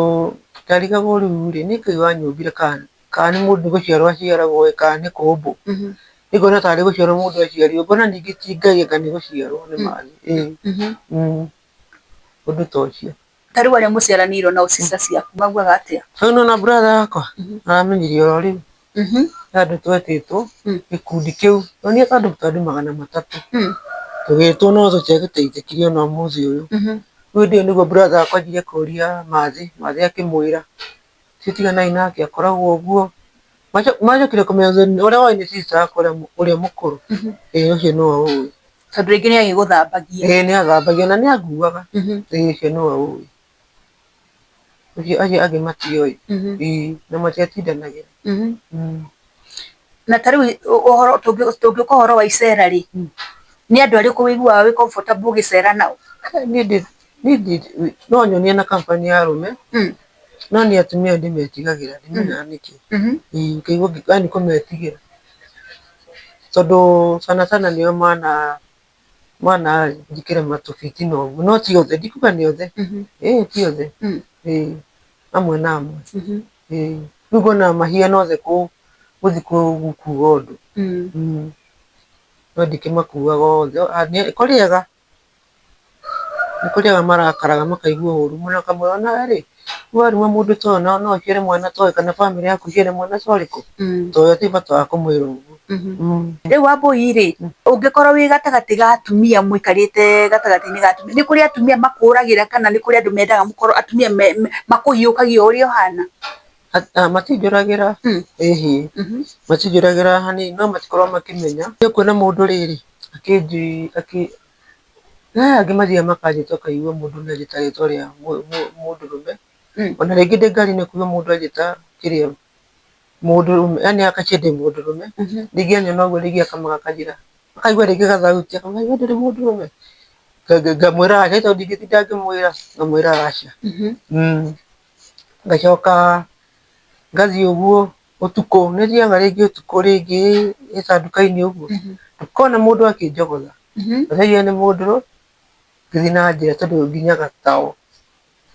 ndarigagwo rĩu rĩ, nĩ Ngai wanyũmbire kana nĩ mũndũ nĩ gũciarwo aciaragwo ĩ kana nĩ kũmbwo, niĩ ngona tarĩ gũciarwo mũndũ aciarirwo, ngona ningĩ ti Ngai anga nĩ gũciarwo nĩ ĩĩ ũndũ ta ũcio. Ta rĩu arĩa mũciaranĩirwo nao sister ciaku maugaga atĩa? Rĩu nĩwona brother yakwa aramenyire oro rĩu he andũ twetĩtwo gĩkundi kĩu nonire ta andũ 300 tũgĩtwo no tũtiagĩteithĩkire ona ũmũthĩ ũyũ. Rĩu hĩndĩ ĩyo nĩguo brother yakwa anjirie kũria mathĩ, mathĩ akĩmwĩra ũcio tiganai nake akoragwo ũguo. Macokire kũmenya ũrĩa woĩ nĩ sister yakwa ũrĩa mũkũrũ, ĩĩ ũcio nĩwe ũĩ. Tondũ rĩngĩ nĩ agĩgũthambagia. Ĩĩ nĩ athambagia na nĩ anguaga, ĩĩ ũcio nĩwe ũĩ. Acio angĩ matiũĩ, ĩĩ na matiatindanagĩra. Na ta rĩu ũhoro tũngĩũka ũhoro wa icera rĩ, nĩ andũ arĩkũ ũiguaga wĩ comfortable ũgĩcera nao? Niĩ no nyonie na company ya arũme, no niĩ atumia ndĩmetigagĩra ndimenyaga nĩkĩ. Ĩĩ ngaigua yaani kũmetigĩra. Tondũ sana sana nĩo mananjĩkĩra matũbitina ũguo, no ti othe, ndikuga nĩ othe, ĩĩ ti othe, ĩĩ amwe na amwe, ĩĩ. Rĩu ngona mahiana othe gũthiĩ gũkuua ũndũ, no ndikĩmakuaga othe, kũrĩ ega. Nĩ kũrĩ arĩa marakaraga makaigua ũru mũno akamwĩra onawe rĩ, waruma mũndũ ta ũyũ no ũciare mwana ta ũyũ kana bamĩrĩ yaku ĩciare mwana ta ũrĩkũ? Ta ũyũ hatirĩ bata wa kũmwĩra ũguo. Rĩu Wambũi rĩ, ũngĩkorwo wĩ gatagatĩ ga atumia mũikarĩte gatagatĩ-inĩ ga atumia, nĩ kũrĩ atumia makũragĩra kana nĩ kũrĩ andũ mendaga mũkorwo atumia makũhiũkagia o ũrĩa ũhana? Matinjũragĩra, ĩhĩ, matinjũragĩra hanini no matikoragwo makĩmenya. Nĩ ũkuona mũndũ rĩrĩ, he angĩ mathiaga makanjĩta ũkaigua mũndũ nĩ anjĩta rĩtwa rĩa mũndũrũme, ona rĩngĩ ndĩ ngari-inĩ ũkaigua mũndũ anjĩta kĩrĩa mũndũrũme, yaani akacia ndĩ mũndũrũme, rĩngĩ anyona ũguo rĩngĩ akamaka akanjĩra, akaigua rĩngĩ gathauti akauga we ndũrĩ mũndũrũme, ngamwĩra aca tondũ ndingĩtinda ngĩmwĩra, ngamwĩra aca. Ngacoka ngathiĩ ũguo ũtukũ, nĩ thiaga rĩngĩ ũtukũ rĩngĩ ta nduka-inĩ ũguo, ndũkona mũndũ akĩnjogotha, ndĩraigua nĩ mũndũ ngĩthiĩ na njĩra tondũ nginyaga tao,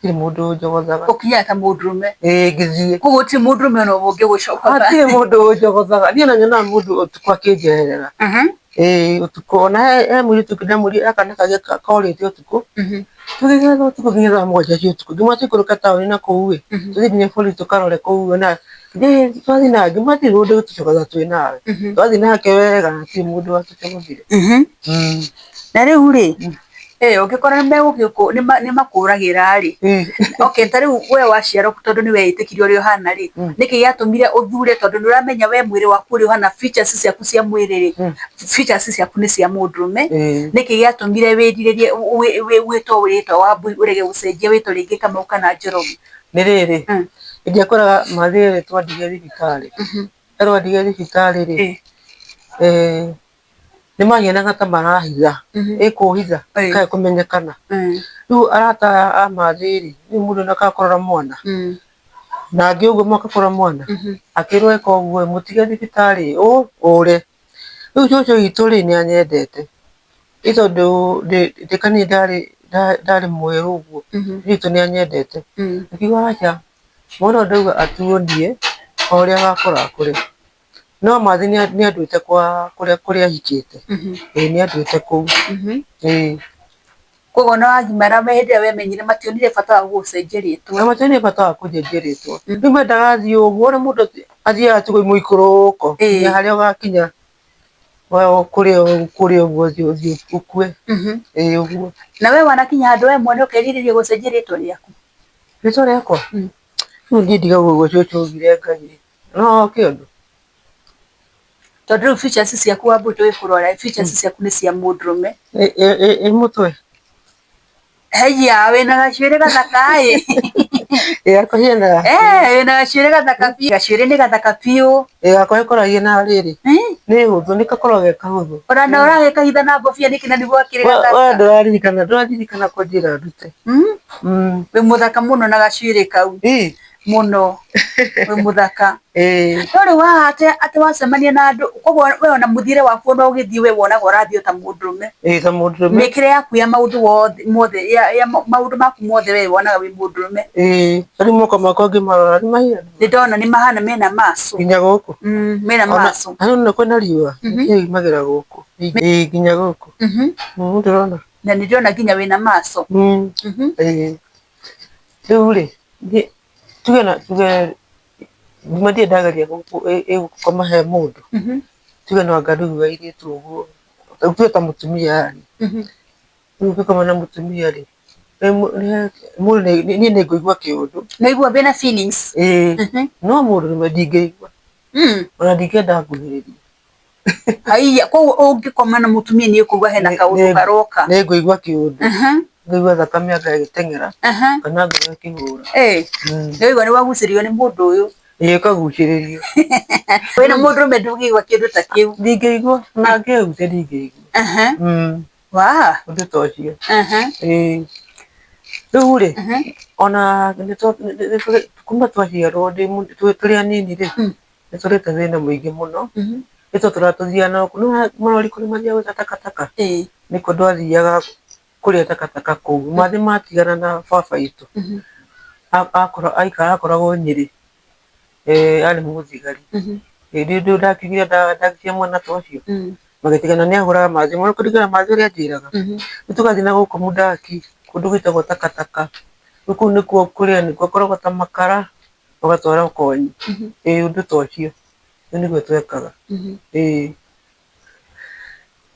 gũtirĩ mũndũ ũnjogothaga. Ũkinyaga ta mũndũrũme? Ĩĩ ngĩthiĩ. Koguo gũtirĩ mũndũrũme ona ũmwe ũngĩgũcogotha? Hatirĩ mũndũ ũnjogothaga, niĩ ona nyonaga mũndũ ũtukũ akĩnjeherera. Ĩĩ ũtukũ, ona he mũirĩtu ũngĩ ndamũrire kana kangĩ korĩte ũtukũ, tũgĩetha ũtukũ nginya thaa 7 cia ũtukũ, ngĩmwĩra tũikũrũke taũni na kũu ĩ, tũthiĩ nginya borithi tũkarore kũu ona Twathiĩ nake matirĩ mũndũ ũtũcokaga twĩ nawe. Twathiĩ nake wega na hatirĩ mũndũ watũcogokire. Na rĩu rĩ, ũngĩkora nĩ makũragĩra rĩ, okay, ta rĩu we waciarwo tondũ nĩ weĩtĩkirie ũrĩa ũhana rĩ, nĩkĩ gĩatũmire ũthure tondũ nĩ ũramenya we mwĩrĩ waku ũrĩa ũhana, features ciaku cia mwĩrĩ rĩ, features ciaku nĩ cia mũndũrũme, nĩkĩ gĩatũmire wĩrirĩrie wĩtwo rĩtwa Wambui ũrege gũcenjia wĩtwo rĩngĩ Kamau kana Njoroge? Nĩ rĩrĩ, ingĩakoraga mathĩ rĩrĩ twandige thibitarĩ, erwo andige thibitarĩ rĩ, nĩ mahianaga ta marahitha, ĩ kũhitha ĩkae kũmenyekana. Rĩu arata aya a mathĩ rĩ, rĩu mũndũ nĩ kũrora mwana, na angĩ ũguo moka kũrora mwana, akĩrwo eka ũguo mũtige thibitarĩ ũre. Rĩu cũcũ witũ rĩ nĩ anyendete, nĩ tondũ ndĩ kanini ndarĩ mwerũ ũguo, cũcũ witũ nĩ anyendete. Akiuga aca, mwana ũyũ ndauga atuonie o ũrĩa agakũra akũre. No mathi nĩ anduĩte kwa kũrĩa kũrĩa ahikĩte, ĩĩ nĩ anduĩte kũu, ĩĩ. Koguo ona wagimara hĩndĩ ĩrĩa wemenyire mationire bata wa gũgũcenjia rĩtwa. Na mationire bata wa kũnjenjia rĩtwa. Rĩu mendaga thiĩ ũguo, ũrĩa mũndũ athiaga tu mũikũrũko nginya harĩa ũgakinya kũrĩa kũrĩa ũguo ũthiĩ ũthiĩ ũkue. Ĩĩ ũguo. Na we wanakinya handũ we mwene ũkerirĩria gũcenjia rĩtwa rĩaku? Rĩtwa rĩakwa? Rĩu niĩ ndigagwo ũguo cũcũ augire Ngai. No kĩũndũ. Tondũ rĩu features ciaku Wambui tũgĩkũrora features ciaku nĩ cia mũndũrũme. Ĩ mũtwe. Haiya wĩna gacuĩrĩ gathaka ĩ. Ĩ gakwa hena. Wĩna gacuĩrĩ gathaka biũ. Gacuĩrĩ nĩ gathaka biũ. Ĩ gakwa gĩkoragia na rĩrĩ. Nĩ hũthũ nĩ gakoragwo ge kahũthũ. Ona na ũragĩkahitha na ngobia nĩkĩ na nĩguo gakĩrĩ gathaka. We ndũraririkana ndũraririkana kũnjĩra ndute. Wĩ mũthaka mũno na gacuĩrĩ kau. Mũno wĩ mũthaka. No rĩu haha atĩ wacemania na andũ koguo we ona mũthiĩre waku ona ũgĩthiĩ we wonaga ũrathiĩ o ta mũndũrũme. Ĩĩ ta mũndũrũme. Mĩkĩre yaku ya maũndũ mothe ya maũndũ maku mothe we wonaga wĩ mũndũrũme. Ĩĩ ta rĩu moko makwa ngĩmarora nĩ mahiana? Nĩ ndona nĩ mahana mena macu. Nginya gũkũ? Mena macu. Na rĩu kwĩna riũa nĩkĩo yumagĩra gũkũ. Ĩĩ nginya gũkũ. Ndĩrona. Na nĩ ndĩrona nginya wĩna macu. Ĩĩ. Rĩu rĩ, tuge na tuge ngima ndirĩ ndageria gũkoma he mũndũ, tuge no anga rĩu airĩtu ũguo, tuge ta mũtumia yani, rĩu ũngĩkoma na mũtumia rĩ, mũndũ niĩ nĩ ngũigua kĩũndũ. Nĩ ũraigua wĩna feelings? Ĩĩ, no mũndũrũme ndingĩigua, ona ndingĩenda anguhĩrĩrie. Haiya, koguo ũngĩkoma na mũtumia nĩ ũkũigua hena kaũndũ karoka. Nĩ ngũigua kĩũndũ. Ngaigua thakame anga ĩgĩteng'era kana ngoro ĩkĩhũra. Nĩ waigua nĩ wagucĩrĩrio nĩ mũndũ ũyũ. Ĩĩ ũkagucĩrĩrio. Wĩna mũndũrũme ndũngĩigua kĩndũ ta kĩu. Ndingĩigua, ona angĩhutia ndingĩigua. Ũndũ ta ũcio. Ĩĩ. Rĩu rĩ, ona kuma twaciarwo tũrĩ anini rĩ, nĩ tũrĩte thĩna mũingĩ mũno, nĩ tondũ tũthiaga na marori kũrĩa mathiaga gũte takataka, nĩkuo twathiaga kũrĩa takataka kũu. Mathĩ matigana na baba witũ, akoragwo Nyĩrĩ, arĩ mũthigari. Hĩndĩ ĩyo ndakinyire ndakinyia mwana ta ũcio, magĩtigana nĩ ahũraga mathĩ, kũringana na mathĩ ũrĩa anjĩraga, rĩu tũgathiĩ na gũkũ mũndaki, kũndũ gwĩtagwo takataka, rĩu kũu nĩkuo kũrĩa nĩkuo kũrogota makara, ũgatwara kwanyu, ĩĩ ũndũ ta ũcio, ũguo nĩguo twekaga, ĩĩ.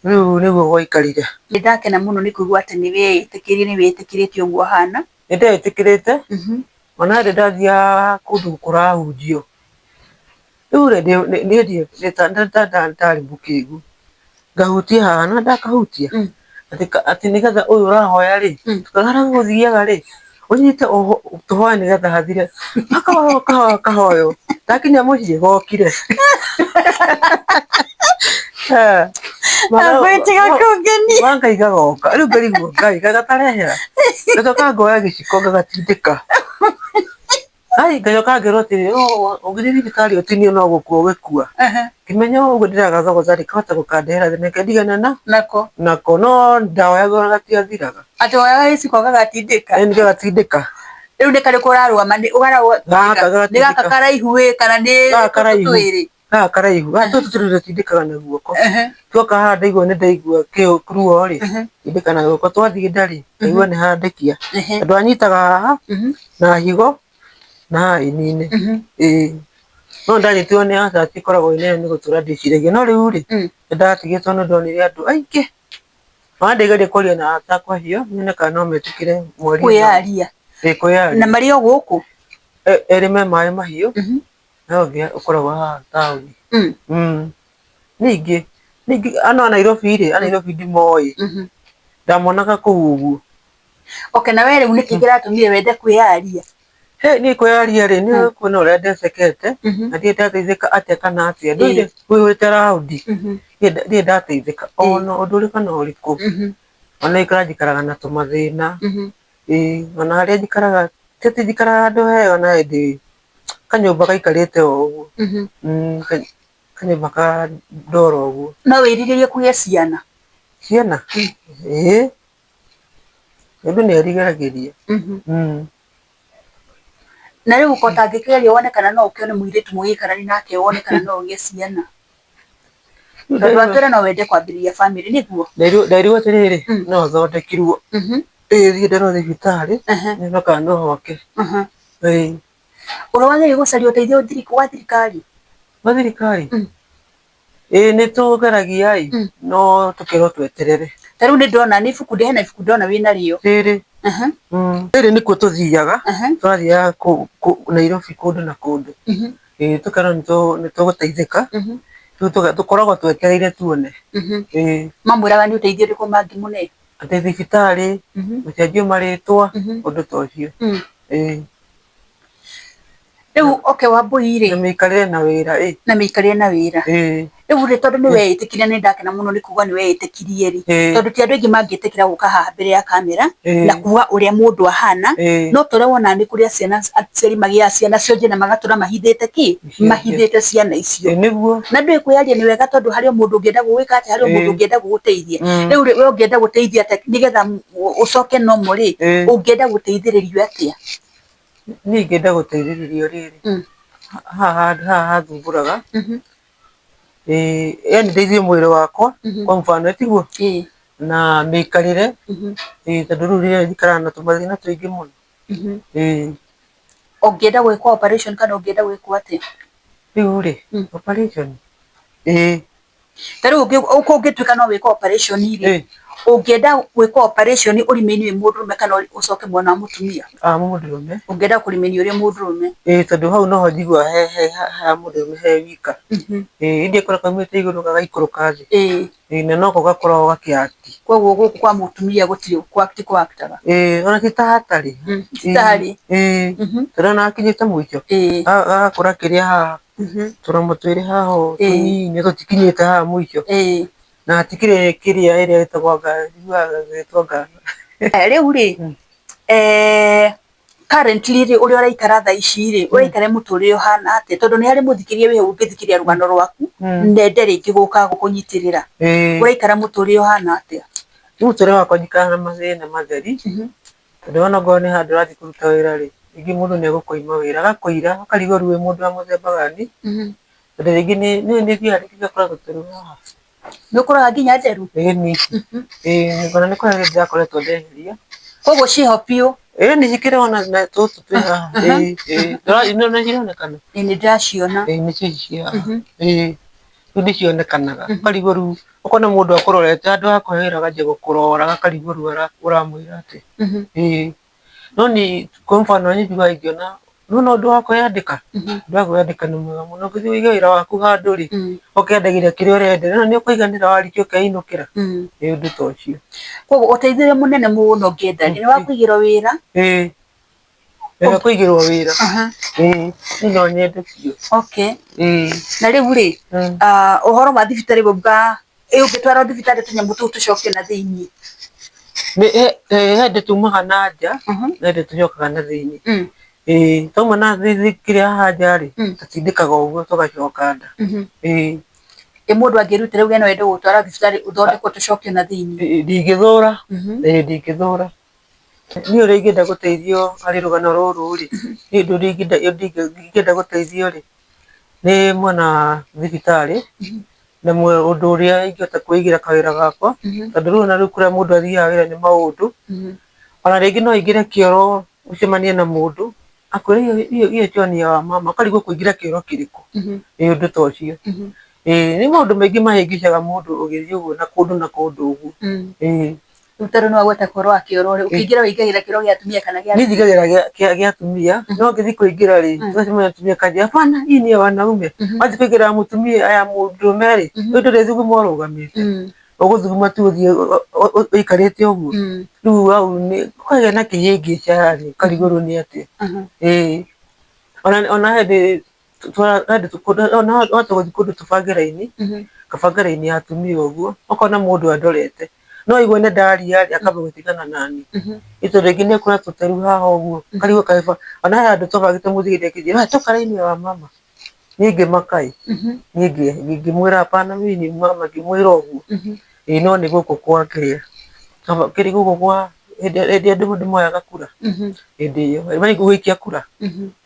Rĩu nĩguo gwaikarire. Nĩ ndakena mũno nĩ kũigua atĩ nĩ wĩĩtĩkĩrire, nĩ wĩĩtĩkĩrĩte ũguo ũhana. Nĩ ndeĩtĩkĩrĩte, ona rĩrĩa ndathiaga kũndũ kũrahunjio, rĩu rĩ niĩ ndarĩ mũkĩgu, ngahutia haha na ndakahutia, atĩ nĩgetha ũyũ ũrahoya rĩ, harĩa gũgũthiaga rĩ, ũnyite tũhoe nĩgetha hathire, gakahoywo gakahoywo, ndakinya mũciĩ gokire. Tiga kũngenia. Wa Ngai gagoka, rĩu ngarigwo Ngai kaĩ gatarehera, ngacoka ngoya gĩciko ngagatindĩka. Ai ngacoka ngerwo atĩrĩrĩ, ũngĩthiĩ thibitarĩ ũtinio no gũkua ũgĩkua. Ngĩmenya ũguo ndĩragathogotha rĩ, kahota gũkandehera thĩna, reke ndigane na nako nako, no ndawa gatiathiraga. Atĩ woyaga gĩciko ũgagatindĩka? Ĩĩ ngagatindĩka. Rĩu nĩ karĩkũ ũrarũgama nĩ gaka karaihu ĩ kana nĩ tũtũ twĩrĩ? Gaka karaihu, gaka tũtũ twĩrĩ tũtindĩkaga na guoko. Tuoka haha ndaigua nĩ ndaigua ruo rĩ, tindĩka na guoko, twathiĩ nda rĩ, ngaigua nĩ handĩkia. Tondũ anyitaga haha na higo na haha ini-inĩ. Ĩĩ. No ndanyitirwo nĩ heart ĩkoragwo ĩ nene nĩ gũtũra ndĩciragia. No rĩu rĩ, nĩ ndatigĩtwo nĩ ndonire andũ aingĩ. Ona ndĩgeria kwaria na arata akwa acio nyone kana no metĩkĩre mwarie. Kwĩyaria. Ĩĩ kwĩyaria. Na marĩ o gũkũ? Erĩ me maĩ mahiũ, na ũngĩ ũkoragwo haha taũni. Ningĩ, ningĩ ano a Nairobi rĩ, a Nairobi ndimoĩ. Ndamonaga kũu ũguo. Okay, na we rĩu nĩkĩ kĩratũmire wende kwĩyaria? He niĩ kwĩyaria rĩ, nĩ kuona ũrĩa ndecekete, na ndirĩ ndateithĩka atĩa kana atĩa. Ndũire wĩihũrĩte raundi, ndirĩ ndateithĩka ona ũndũ ũrĩkũ kana ũrĩkũ. Ona gũikara njikaraga na tũmathĩna. Ĩĩ ona harĩa njikaraga, ti atĩ njikaraga handũ hega na hĩndĩ kanyũmba gaikarĩte o ũguo. Kanyũmba ka ndoro ũguo. No wĩrirĩrie kũgĩa ciana? Ciana? Ĩĩ. Mũndũ nĩ erigagĩria. Na rĩu ko ũtangĩkĩgeria wone kana no ũkĩone mũirĩtu mũgĩikaranie nake wone kana no ũgĩe ciana. Tondũ watwĩra no wende kwambĩrĩria bamĩrĩ nĩguo? Nderirwo atĩrĩrĩ, no thondekirwo. Ĩĩ thiĩ ndorwo thibitarĩ, nyone kana no hoke. Ĩĩ. Ũrĩ wageria gũcaria ũteithio wa thirikari? Wa thirikari? Ĩĩ nĩ tũgeragia ĩ, no tũkerwo tweterere. Ta rĩu nĩ ndona nĩ ibuku hena ibuku ndona wĩnarĩo. Rĩrĩ. Rĩrĩ nĩkuo tũthiaga, tũrathiaga Nairobi kũndũ na kũndũ. Ĩĩ tũkerwo nĩ tũgũteithĩka, rĩu tũkoragwo twetereire tuone. Ĩĩ. Mamwĩraga nĩ ũteithio ũrĩkũ mangĩmũne? Atĩ thibitarĩ, gũcenjio marĩtwa, ũndũ ta ũcio. Ĩĩ. Rĩu okay Wambũi rĩ. Na mĩikarĩre na wĩra ĩ. Na mĩikarĩre na wĩra. Ĩĩ. Rĩu rĩ tondũ nĩ weĩtĩkirie na nĩ ndakena mũno nĩ kuga nĩ weĩtĩkirie rĩ, tondũ ti andũ aingĩ mangĩtĩkĩra gũka haha mbere ya kamera na kuga ũrĩa mũndũ ahana, no ta ũrĩa wonaga nĩ kũrĩ ciana aciari magĩaga ciana cionje na magatũra mahithĩte kĩ? Mahithĩte ciana icio. Nĩguo. Na ndũĩ kwĩyaria nĩ wega tondũ harĩ o mũndũ ũngĩenda gũgwĩka atĩa, harĩ o mũndũ ũngĩenda gũgũteithia. Rĩu rĩ we ũngĩenda gũteithio atĩa nĩgetha ũcoke normal rĩ, ũngĩenda gũteithĩrĩrio atĩa? Niĩ ingĩenda gũteithĩrĩrio rĩrĩ, haha haha hathumbũraga, yaani ndeithie mwĩrĩ wakwa kwa mfano tiguo? Na mĩikarĩre, tondũ rĩu rĩrĩa njikaraga na tũmathĩna tũingĩ mũno. Ũngĩenda gwĩkwo operation kana ũngĩenda gwĩkwo atĩa? Rĩu rĩ, operation? Ĩĩ. Ta rĩu kũngĩtuĩka no wĩkwo operation rĩ, ũngĩenda gwĩkwo operation ũremain wĩ mũndũrũme kana ũcoke mwena wa mũtumia? Ah, mũndũrũme. Ũngĩenda kũremain ũrĩ mũndũrũme? Ĩĩ tondũ hau noho njiguaga he ha mũndũrũme he wika. Ĩĩ ĩndĩ ĩkoragwo kaumĩte igũrũ gagaikũrũka thĩ. Ĩĩ na noko gakoragwo gakĩ act. Koguo gũkũ kwa mũtumia gũtirĩ ti kũ act aga. Ĩĩ ona ti ta hatarĩ. Ti ta harĩ. Ĩĩ tondũ ona gakinyĩte mũico gagakũra kĩrĩa haha tũromo twĩrĩ haha ũũ tũnini tũtikinyĩte haha mũico. Na hatikĩrĩ kĩrĩa ĩrĩa ĩtagwo anga njiguaga ĩgĩtwo anga. Rĩu rĩ, currently rĩ, ũrĩa ũraikara thaa ici rĩ, ũraikara mũtũrĩre ũhana atĩa? Tondũ nĩ harĩ mũthikĩrĩria wĩ hau ũngĩthikĩrĩria rũgano rwaku, na ende rĩngĩ gũka gũkũnyitĩrĩra. Ũraikara mũtũrĩre ũhana atĩa? Niĩ mũtũrĩre wakwa njikaraga na mathĩna matheri, tondũ ona okorwo nĩ handũ ũrathiĩ kũruta wĩra rĩ, rĩngĩ mũndũ nĩ egũkũima wĩra, agakũira, ũkarigwo rĩu wĩ mũndũ wa mũthemba gani, tondũ rĩngĩ nĩ thiaga rĩngĩ ngakora tũteru haha. Nĩ ũkũraga nginya nderu? Ĩni, ĩĩ ona nĩ kũrĩ hĩndĩ ndĩrakoretwo ndeheria. Koguo ciĩho biũ? Ĩni cikĩrĩ ona na tũtũ twĩ haha, ĩĩ ĩĩ nĩ cironekana? Ĩĩ nĩ ndĩraciona. Ĩĩ nĩcio ici ciĩ haha, ĩĩ rĩu nĩ cionekanaga, ũkarigwo rĩu ũkona mũndũ akũrorete handũ ha kũhe wĩra akanjia gũkũrora akarigwo rĩu ũramwĩra atĩa, ĩĩ. No niĩ kwa mfano niĩ njugaga ingĩona nĩwona ũndũ wa kwĩyandĩka, ũndũ wa kwĩyandĩka nĩ mwega mũno, ũngĩthiĩ ũige wĩra waku handũ rĩ, ũkendagĩria kĩrĩa ũrendia, nĩwona nĩ ũkũiganĩra warĩkia ũkeinũkĩra, ĩĩ ũndũ ta ũcio. Koguo ũteithio ũrĩa mũnene mũno ũngĩenda rĩ, nĩ wa kũigĩrwo wĩra. Ĩĩ, wĩra kũigĩrwo wĩra, ĩĩ niĩ no nyende biũ. Okay. Na rĩu rĩ, ũhoro wa thibitarĩ wauga Ĩ ũngĩtwarwo thibitarĩ tũnyamũ tũu tũcokio na thĩiniĩ? He hĩndĩ tumaga na nja, na hĩndĩ tũcokaga na thĩiniĩ. Ĩĩ twauma na kĩrĩa haha nja rĩ, tũtindĩkaga ũguo tũgacoka nda. Ĩĩ. Ĩ mũndũ angĩrutĩra auge no ende gũgũtwara thibitarĩ ũthondekwo tũcokio na thĩiniĩ? Ndingĩthũra, ĩĩ ndingĩthũra. Niĩ ũrĩa ingĩenda gũteithio harĩ rũgano rũrũ rĩ, niĩ ũndũ ũrĩa ingĩenda gũteithio rĩ, nĩ mwena wa thibitarĩ, na ũndũ ũrĩa ingĩhota kwĩigĩra kawĩra gakwa, tondũ rĩu ona rĩu kũrĩa mũndũ athiaga wĩra nĩ maũndũ, ona rĩngĩ no ũingĩre kĩoro ũcemanie na mũndũ, Akwĩra hiyo choo ni ya wamama, ũkarigwo kũingĩra kĩoro kĩrĩkũ. Ĩ ũndũ ta ũcio. Ĩĩ nĩ maũndũ maingĩ mahĩngĩcaga mũndũ ũgĩthiĩ ũguo na kũndũ na kũndũ ũguo. Ĩĩ. Rĩu tondũ nĩ wagweta ũhoro wa kĩoro rĩ, ũkĩingĩra ũingagĩra kĩoro gĩa atumia kana gĩa Niĩ njingagĩra gĩa atumia, no ngĩthiĩ kũingĩra rĩ, tũgacemania na atumia akanjĩra hapana hii ni ya wanaume. Wathiĩ kũingĩra ya mũtumia ya mũndũrũme rĩ, rĩu ndũrĩthuguma ũrũgamĩte. Ũgũthuguma tu ũthiĩ ũikarĩte ũguo. Rĩu hau nĩ ũkagĩa na kĩhĩngĩca yani ũkarigwo rĩu nĩ atĩa. Ĩĩ. Ona hĩndĩ wahota gũthiĩ kũndũ tũbange raini, ngabanga raini ya atumia ũguo, ũkona mũndũ andorete, no aigue nĩ ndaria rĩ, akamba gũtigana naniĩ. Nĩ tondũ rĩngĩ nĩ ekuona tũteru haha ũguo, akarigwo kaĩ ona he handũ twabangĩte mũthuri akĩnjĩra we toka raini ya wamama. Niĩ ngĩmaka ĩ, niĩ ngĩmwĩra hapana mimi ni mama, ngĩmwĩra ũguo. Ĩĩ no nĩ gũkũ kwa kĩrĩa, kĩrĩ gũkũ kwa hĩndĩ ĩrĩa andũ moyaga kura, hĩndĩ ĩyo, gũikia kura.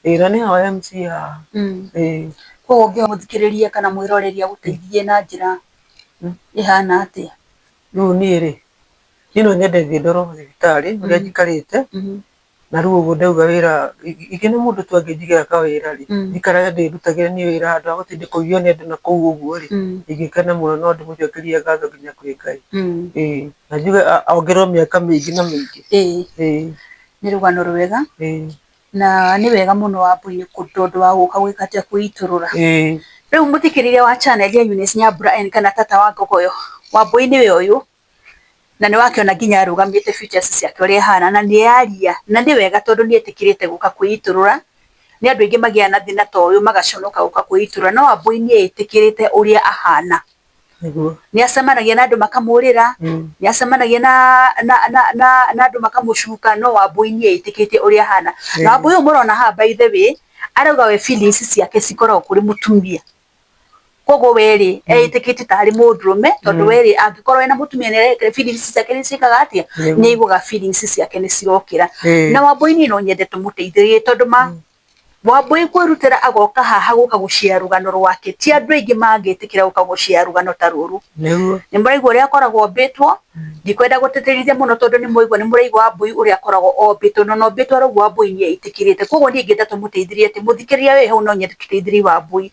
Ĩĩ na nĩ haha MCA haha. Ĩĩ. Koguo ũngĩhoya mũthikĩrĩria kana mwĩroreri agũteithie na njĩra ĩhana atĩa? Rĩu niĩ rĩ, niĩ no nyende thiĩ ndorwo thibitarĩ ũrĩa njikarĩte, na rĩu ũguo ndauga wĩra, ingĩona mũndũ tu angĩnjigĩra kawĩra rĩ, njikarage ndĩrutagĩre niĩ wĩra handũ ha gũtinda kũiywo nĩ andũ na kũu ũguo rĩ, ingĩkena mũno no ndĩmũcokerie ngatho nginya kwĩ Ngai. Ĩĩ na njuge ongererwo mĩaka mĩingĩ na mĩingĩ. Ĩĩ. Nĩ rũgano rwega. Na nĩ wega mũno Wambũi nĩ tondũ wa gũka gwĩka atĩa kwĩitũrũra. Rĩu mũthikĩrĩria wa channel ya Eunice Nyambura N kana tata wa Ngogoyo, Wambũi nĩwe ũyũ, na nĩ wakĩona nginya arũgamĩte features ciake ũrĩa ahana na nĩ aria, na nĩ wega tondũ nĩ etĩkĩrĩte gũka kwĩitũrũra. Nĩ andũ aingĩ magĩaga na thĩna ta ũyũ magaconoka gũka kwĩitũrũra, no Wambũi nĩ etĩkĩrĩte ũrĩa ahana. Nĩ acemanagia na andũ makamũrĩra, nĩ acemanagia na andũ makamũcuka, no Wambũi nĩ etĩkĩtie ũrĩa ahana. Na Wambũi ũyũ mũrona haha by the way, arauga we feelings ciake cikoragwo kũrĩ mũtumia. Koguo we rĩ, eĩtĩkĩtie tarĩ mũndũrũme, tondũ we rĩ, angĩkorwo ena mũtumia nĩ feelings ciake nĩ ciĩkaga atĩa? Nĩ aiguaga feelings ciake nĩ cirokĩra. Na Wambũi niĩ no nyende tũmũteithĩrĩrie tondũ ma Wambũi kwĩrutĩra agoka haha gũka gũshare rũgano rwake ti andũ aingĩ mangĩtĩkĩra gũka gũshare rũgano ta rũrũ. Nĩ mũraigua ũrĩa akoragwo ombĩtwo, ndikwenda gũtĩtĩrithia mũno tondũ nĩ mwaigua nĩ mũraigua Wambũi ũrĩa akoragwo ombĩtwo, na ona ombĩtwo arauga Wambũi nĩ etĩkĩrĩte. Koguo niĩ ingĩenda tũmũteithĩrĩrie atĩ mũthikĩrĩria wĩ hau no nyende tũteithĩrĩrie Wambũi.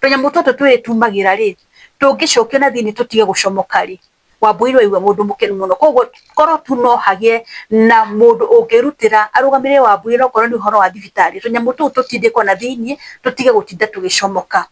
Tũnyamũ tũtũ twĩrĩ tumagĩra rĩ, tũngĩcokio na thĩiniĩ tũtige gũcomoka rĩ, Wambũi no aigue mũndũ mũkenu mũno. Koguo korwo tu no hagĩe na mũndũ ũngĩrutĩra arũgamĩrĩre Wambũi onokorwo nĩ ũhoro wa thibitarĩ, tũnyamũ tũu tũtindĩkwo na thĩiniĩ tũtige gũtinda tũgĩcomoka.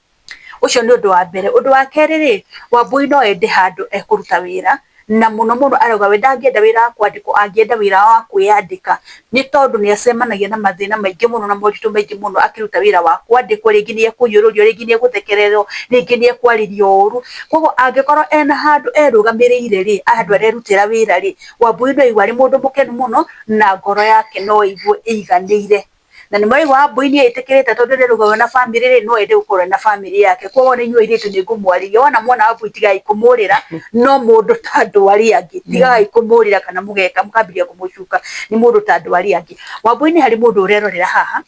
Ũcio nĩ ũndũ wa mbere. Ũndũ wa kerĩ rĩ, Wambũi no ende handũ ekũruta wĩra, na mũno mũno arauga we ndangĩenda wĩra wa kwandĩkwo, angĩenda wĩra wa kwĩyandĩka, nĩ tondũ nĩ acemanagia na mathĩna maingĩ mũno na moritũ maingĩ mũno akĩruta wĩra wa kwandĩkwo, rĩngĩ nĩ ekũhiũrũrio, rĩngĩ nĩ egũthekererwo, rĩngĩ nĩ ekwarĩrio ũru. Koguo angĩkorwo ena handũ erũgamĩrĩire rĩ, handũ arerutĩra wĩra rĩ, Wambũi no aigue arĩ mũndũ mũkenu mũno, na ngoro yake no ĩigue ĩiganĩire. Na nĩ mũraigua Wambũi nĩ etĩkĩrĩte tondũ nĩ arauga we na bamĩrĩ rĩ, no ende gũkorwo ena bamĩrĩ yake. Koguo ona inyuĩ airĩtu nĩ ngũmwarĩria, wona mwana Wambũi tigai kũmũrĩra, no mũndũ ta andũ arĩa angĩ, tigai kũmũrĩra kana mũgeka mũkambĩrĩria kũmũcuka, nĩ mũndũ ta andũ arĩa angĩ. Wambũi nĩ harĩ mũndũ ũrerorera haha,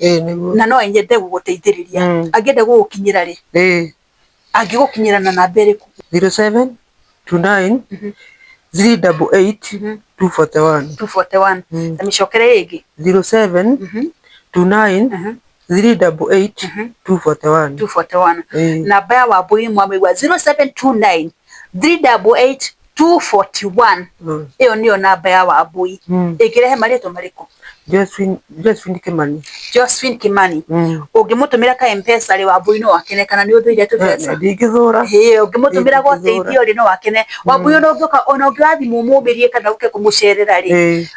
na no nyende gũgũteithĩrĩria, angĩenda gũgũkinyĩra rĩ, angĩgũkinyĩra na namba ĩrĩkũ? 07 29 388 241. 241. Ta mĩcokere ĩngĩ. 07 29 388 241. 241. Namba ya Wambũi mwamĩigua 0729 388 241. Ĩyo nĩyo namba ya Wambũi. Ĩngĩrehe marĩtwa marĩkũ? Josephine Kimani. Josephine Kimani. Ũngĩmũtũmĩra ka M-Pesa rĩ, Wambũi no akene kana nĩ ũthũire tũbeca? Ndingĩthũra. Ĩĩ, ũngĩmũtũmĩra gwa ũteithio rĩ, no akene. Wambũi ona ũngĩũka ona ũngĩoya thimũ ũmũmĩrie kana ũke kũmũcerera rĩ,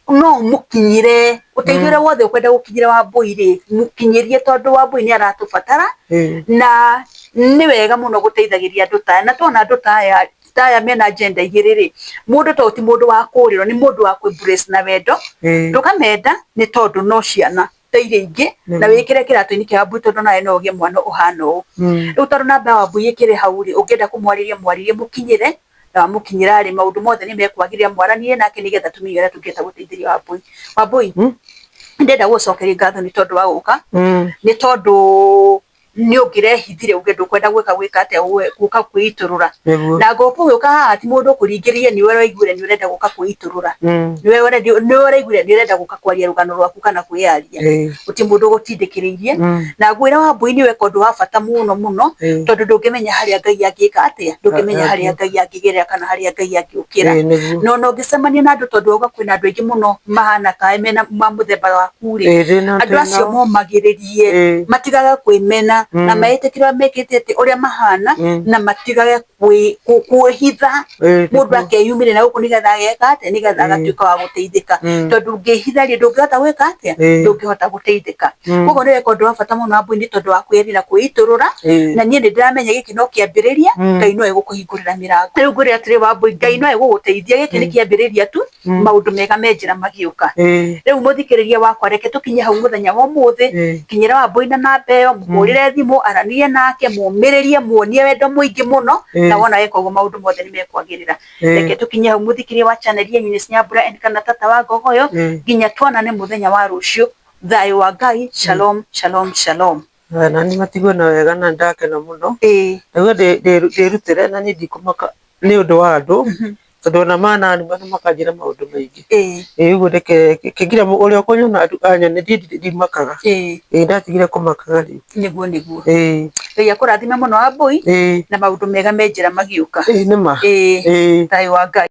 no ũmũkinyĩre. Ũteithio ũrĩa wothe ũkwenda gũkinyĩra Wambũi rĩ, mũkinyĩrie tondũ Wambũi nĩ aratũbatara na nĩ wega mũno gũteithagĩrĩria andũ ta aya. Na tuona andũ ta aya ta aya mena agenda igĩrĩ rĩ, mũndũ ta ũyũ ti mũndũ wa kũrĩrwo, nĩ mũndũ wa kũ embrace na wendo, ndũkamenda nĩ tondũ no ciana ta iria ingĩ, na wĩkĩre kĩratũ-inĩ kĩa Wambui tondũ nawe no ũgĩe mwana ũhana ũũ. Rĩu tondũ namba ya Wambui ĩkĩrĩ hau rĩ, ũngĩenda kũmwarĩria mwarĩrie mũkinyĩre, na wamũkinyĩra rĩ, maũndũ mothe nĩ mekwagĩrĩra mwaranĩrie nake nĩgetha tũmenye ũrĩa tũngĩhota gũteithĩrĩria Wambui. Wambui, ndĩrenda gũgũcokeria ngatho nĩ tondũ wa gũka, nĩ tondũ Nĩ ũngĩrehithire uge ndũkwenda gwĩka gwĩka atĩa, gũka kwĩitũrũra. Nĩguo. Na ngoka ũgĩũka haha ti mũndũ ũkũringĩrĩria, nĩwe ũraiguire nĩ ũrenda gũka kwĩitũrũra. Nĩwe ũraiguire nĩ ũrenda gũka kwaria rũgano rwaku kana kwĩyaria. Gũtirĩ mũndũ ũgũtindĩkĩrĩirie. Na ngwĩra Wambũi nĩ weka ũndũ wa bata mũno mũno, tondũ ndũngĩmenya harĩa Ngai angĩka atĩa, ndũngĩmenya harĩa Ngai angĩgerera kana harĩa Ngai angĩũkĩra. Nĩguo. Na ona ũngĩcemania na andũ, tondũ wauga kwĩna andũ aingĩ mũno mahana tawe mena ma mũthemba waku rĩ, Ndĩna andũ acio ndĩna momagĩrĩrie, matigage kwĩmena na metĩkĩre ũrĩa mekĩte atĩ ũrĩa mahana, na matigage kwĩhitha. Mũndũ akeyumĩria na gũkũ nĩgetha ageka atĩa, nĩgetha agatuĩka wa gũteithĩka, tondũ ũngĩhitha rĩ, ndũngĩhota gwĩka atĩa, ndũngĩhota gũteithĩka. Koguo nĩ weka ũndũ wa bata mũno Wambũi, nĩ tondũ wa kwĩyendera kwĩitũrũra. Na niĩ nĩ ndĩramenya gĩkĩ no kĩambĩrĩria, Ngai no egũkũhingũrĩra mĩrango. Rĩu ngwĩre atĩrĩ Wambũi, Ngai no egũgũteithia, gĩkĩ nĩ kĩambĩrĩria tu, maũndũ mega me njĩra magĩũka. Rĩu mũthikĩrĩria wakwa, reke tũkinye hau mũthenya wa ũmũthĩ. Kinyĩra Wambũi na namba ĩyo, mũhũrĩre thimũ, aranĩrie nake, mũmĩrĩrie, muonie wendo mũingĩ mũno, na wona weka ũguo maũndũ mothe nĩ mekwagĩrĩra. Reke tũkinye hau, mũthikĩrĩria wa channel ya Eunice Nyambura and kana Tata wa Ngogoyo, nginya tuonane mũthenya wa rũciũ. Thayũ wa Ngai, shalom, shalom, shalom. Na nĩ matigwo na wega na ndakena mũno. Ndauga ndĩrutĩre na niĩ ndikũmaka nĩ ũndũ wa andũ, tondũ ona mananuma na makanjĩra maũndũ maingĩ. Ĩĩ ũguo reke nginya ũrĩa ũkũnyona anyone, niĩ ndimakaga. Ĩĩ ndatigire kũmakaga rĩu. Nĩguo nĩguo. Ngai akũrathime mũno Wambũi, na maũndũ mega me njĩra magĩũka. Ĩĩ nĩ ma. Thayũ wa Ngai.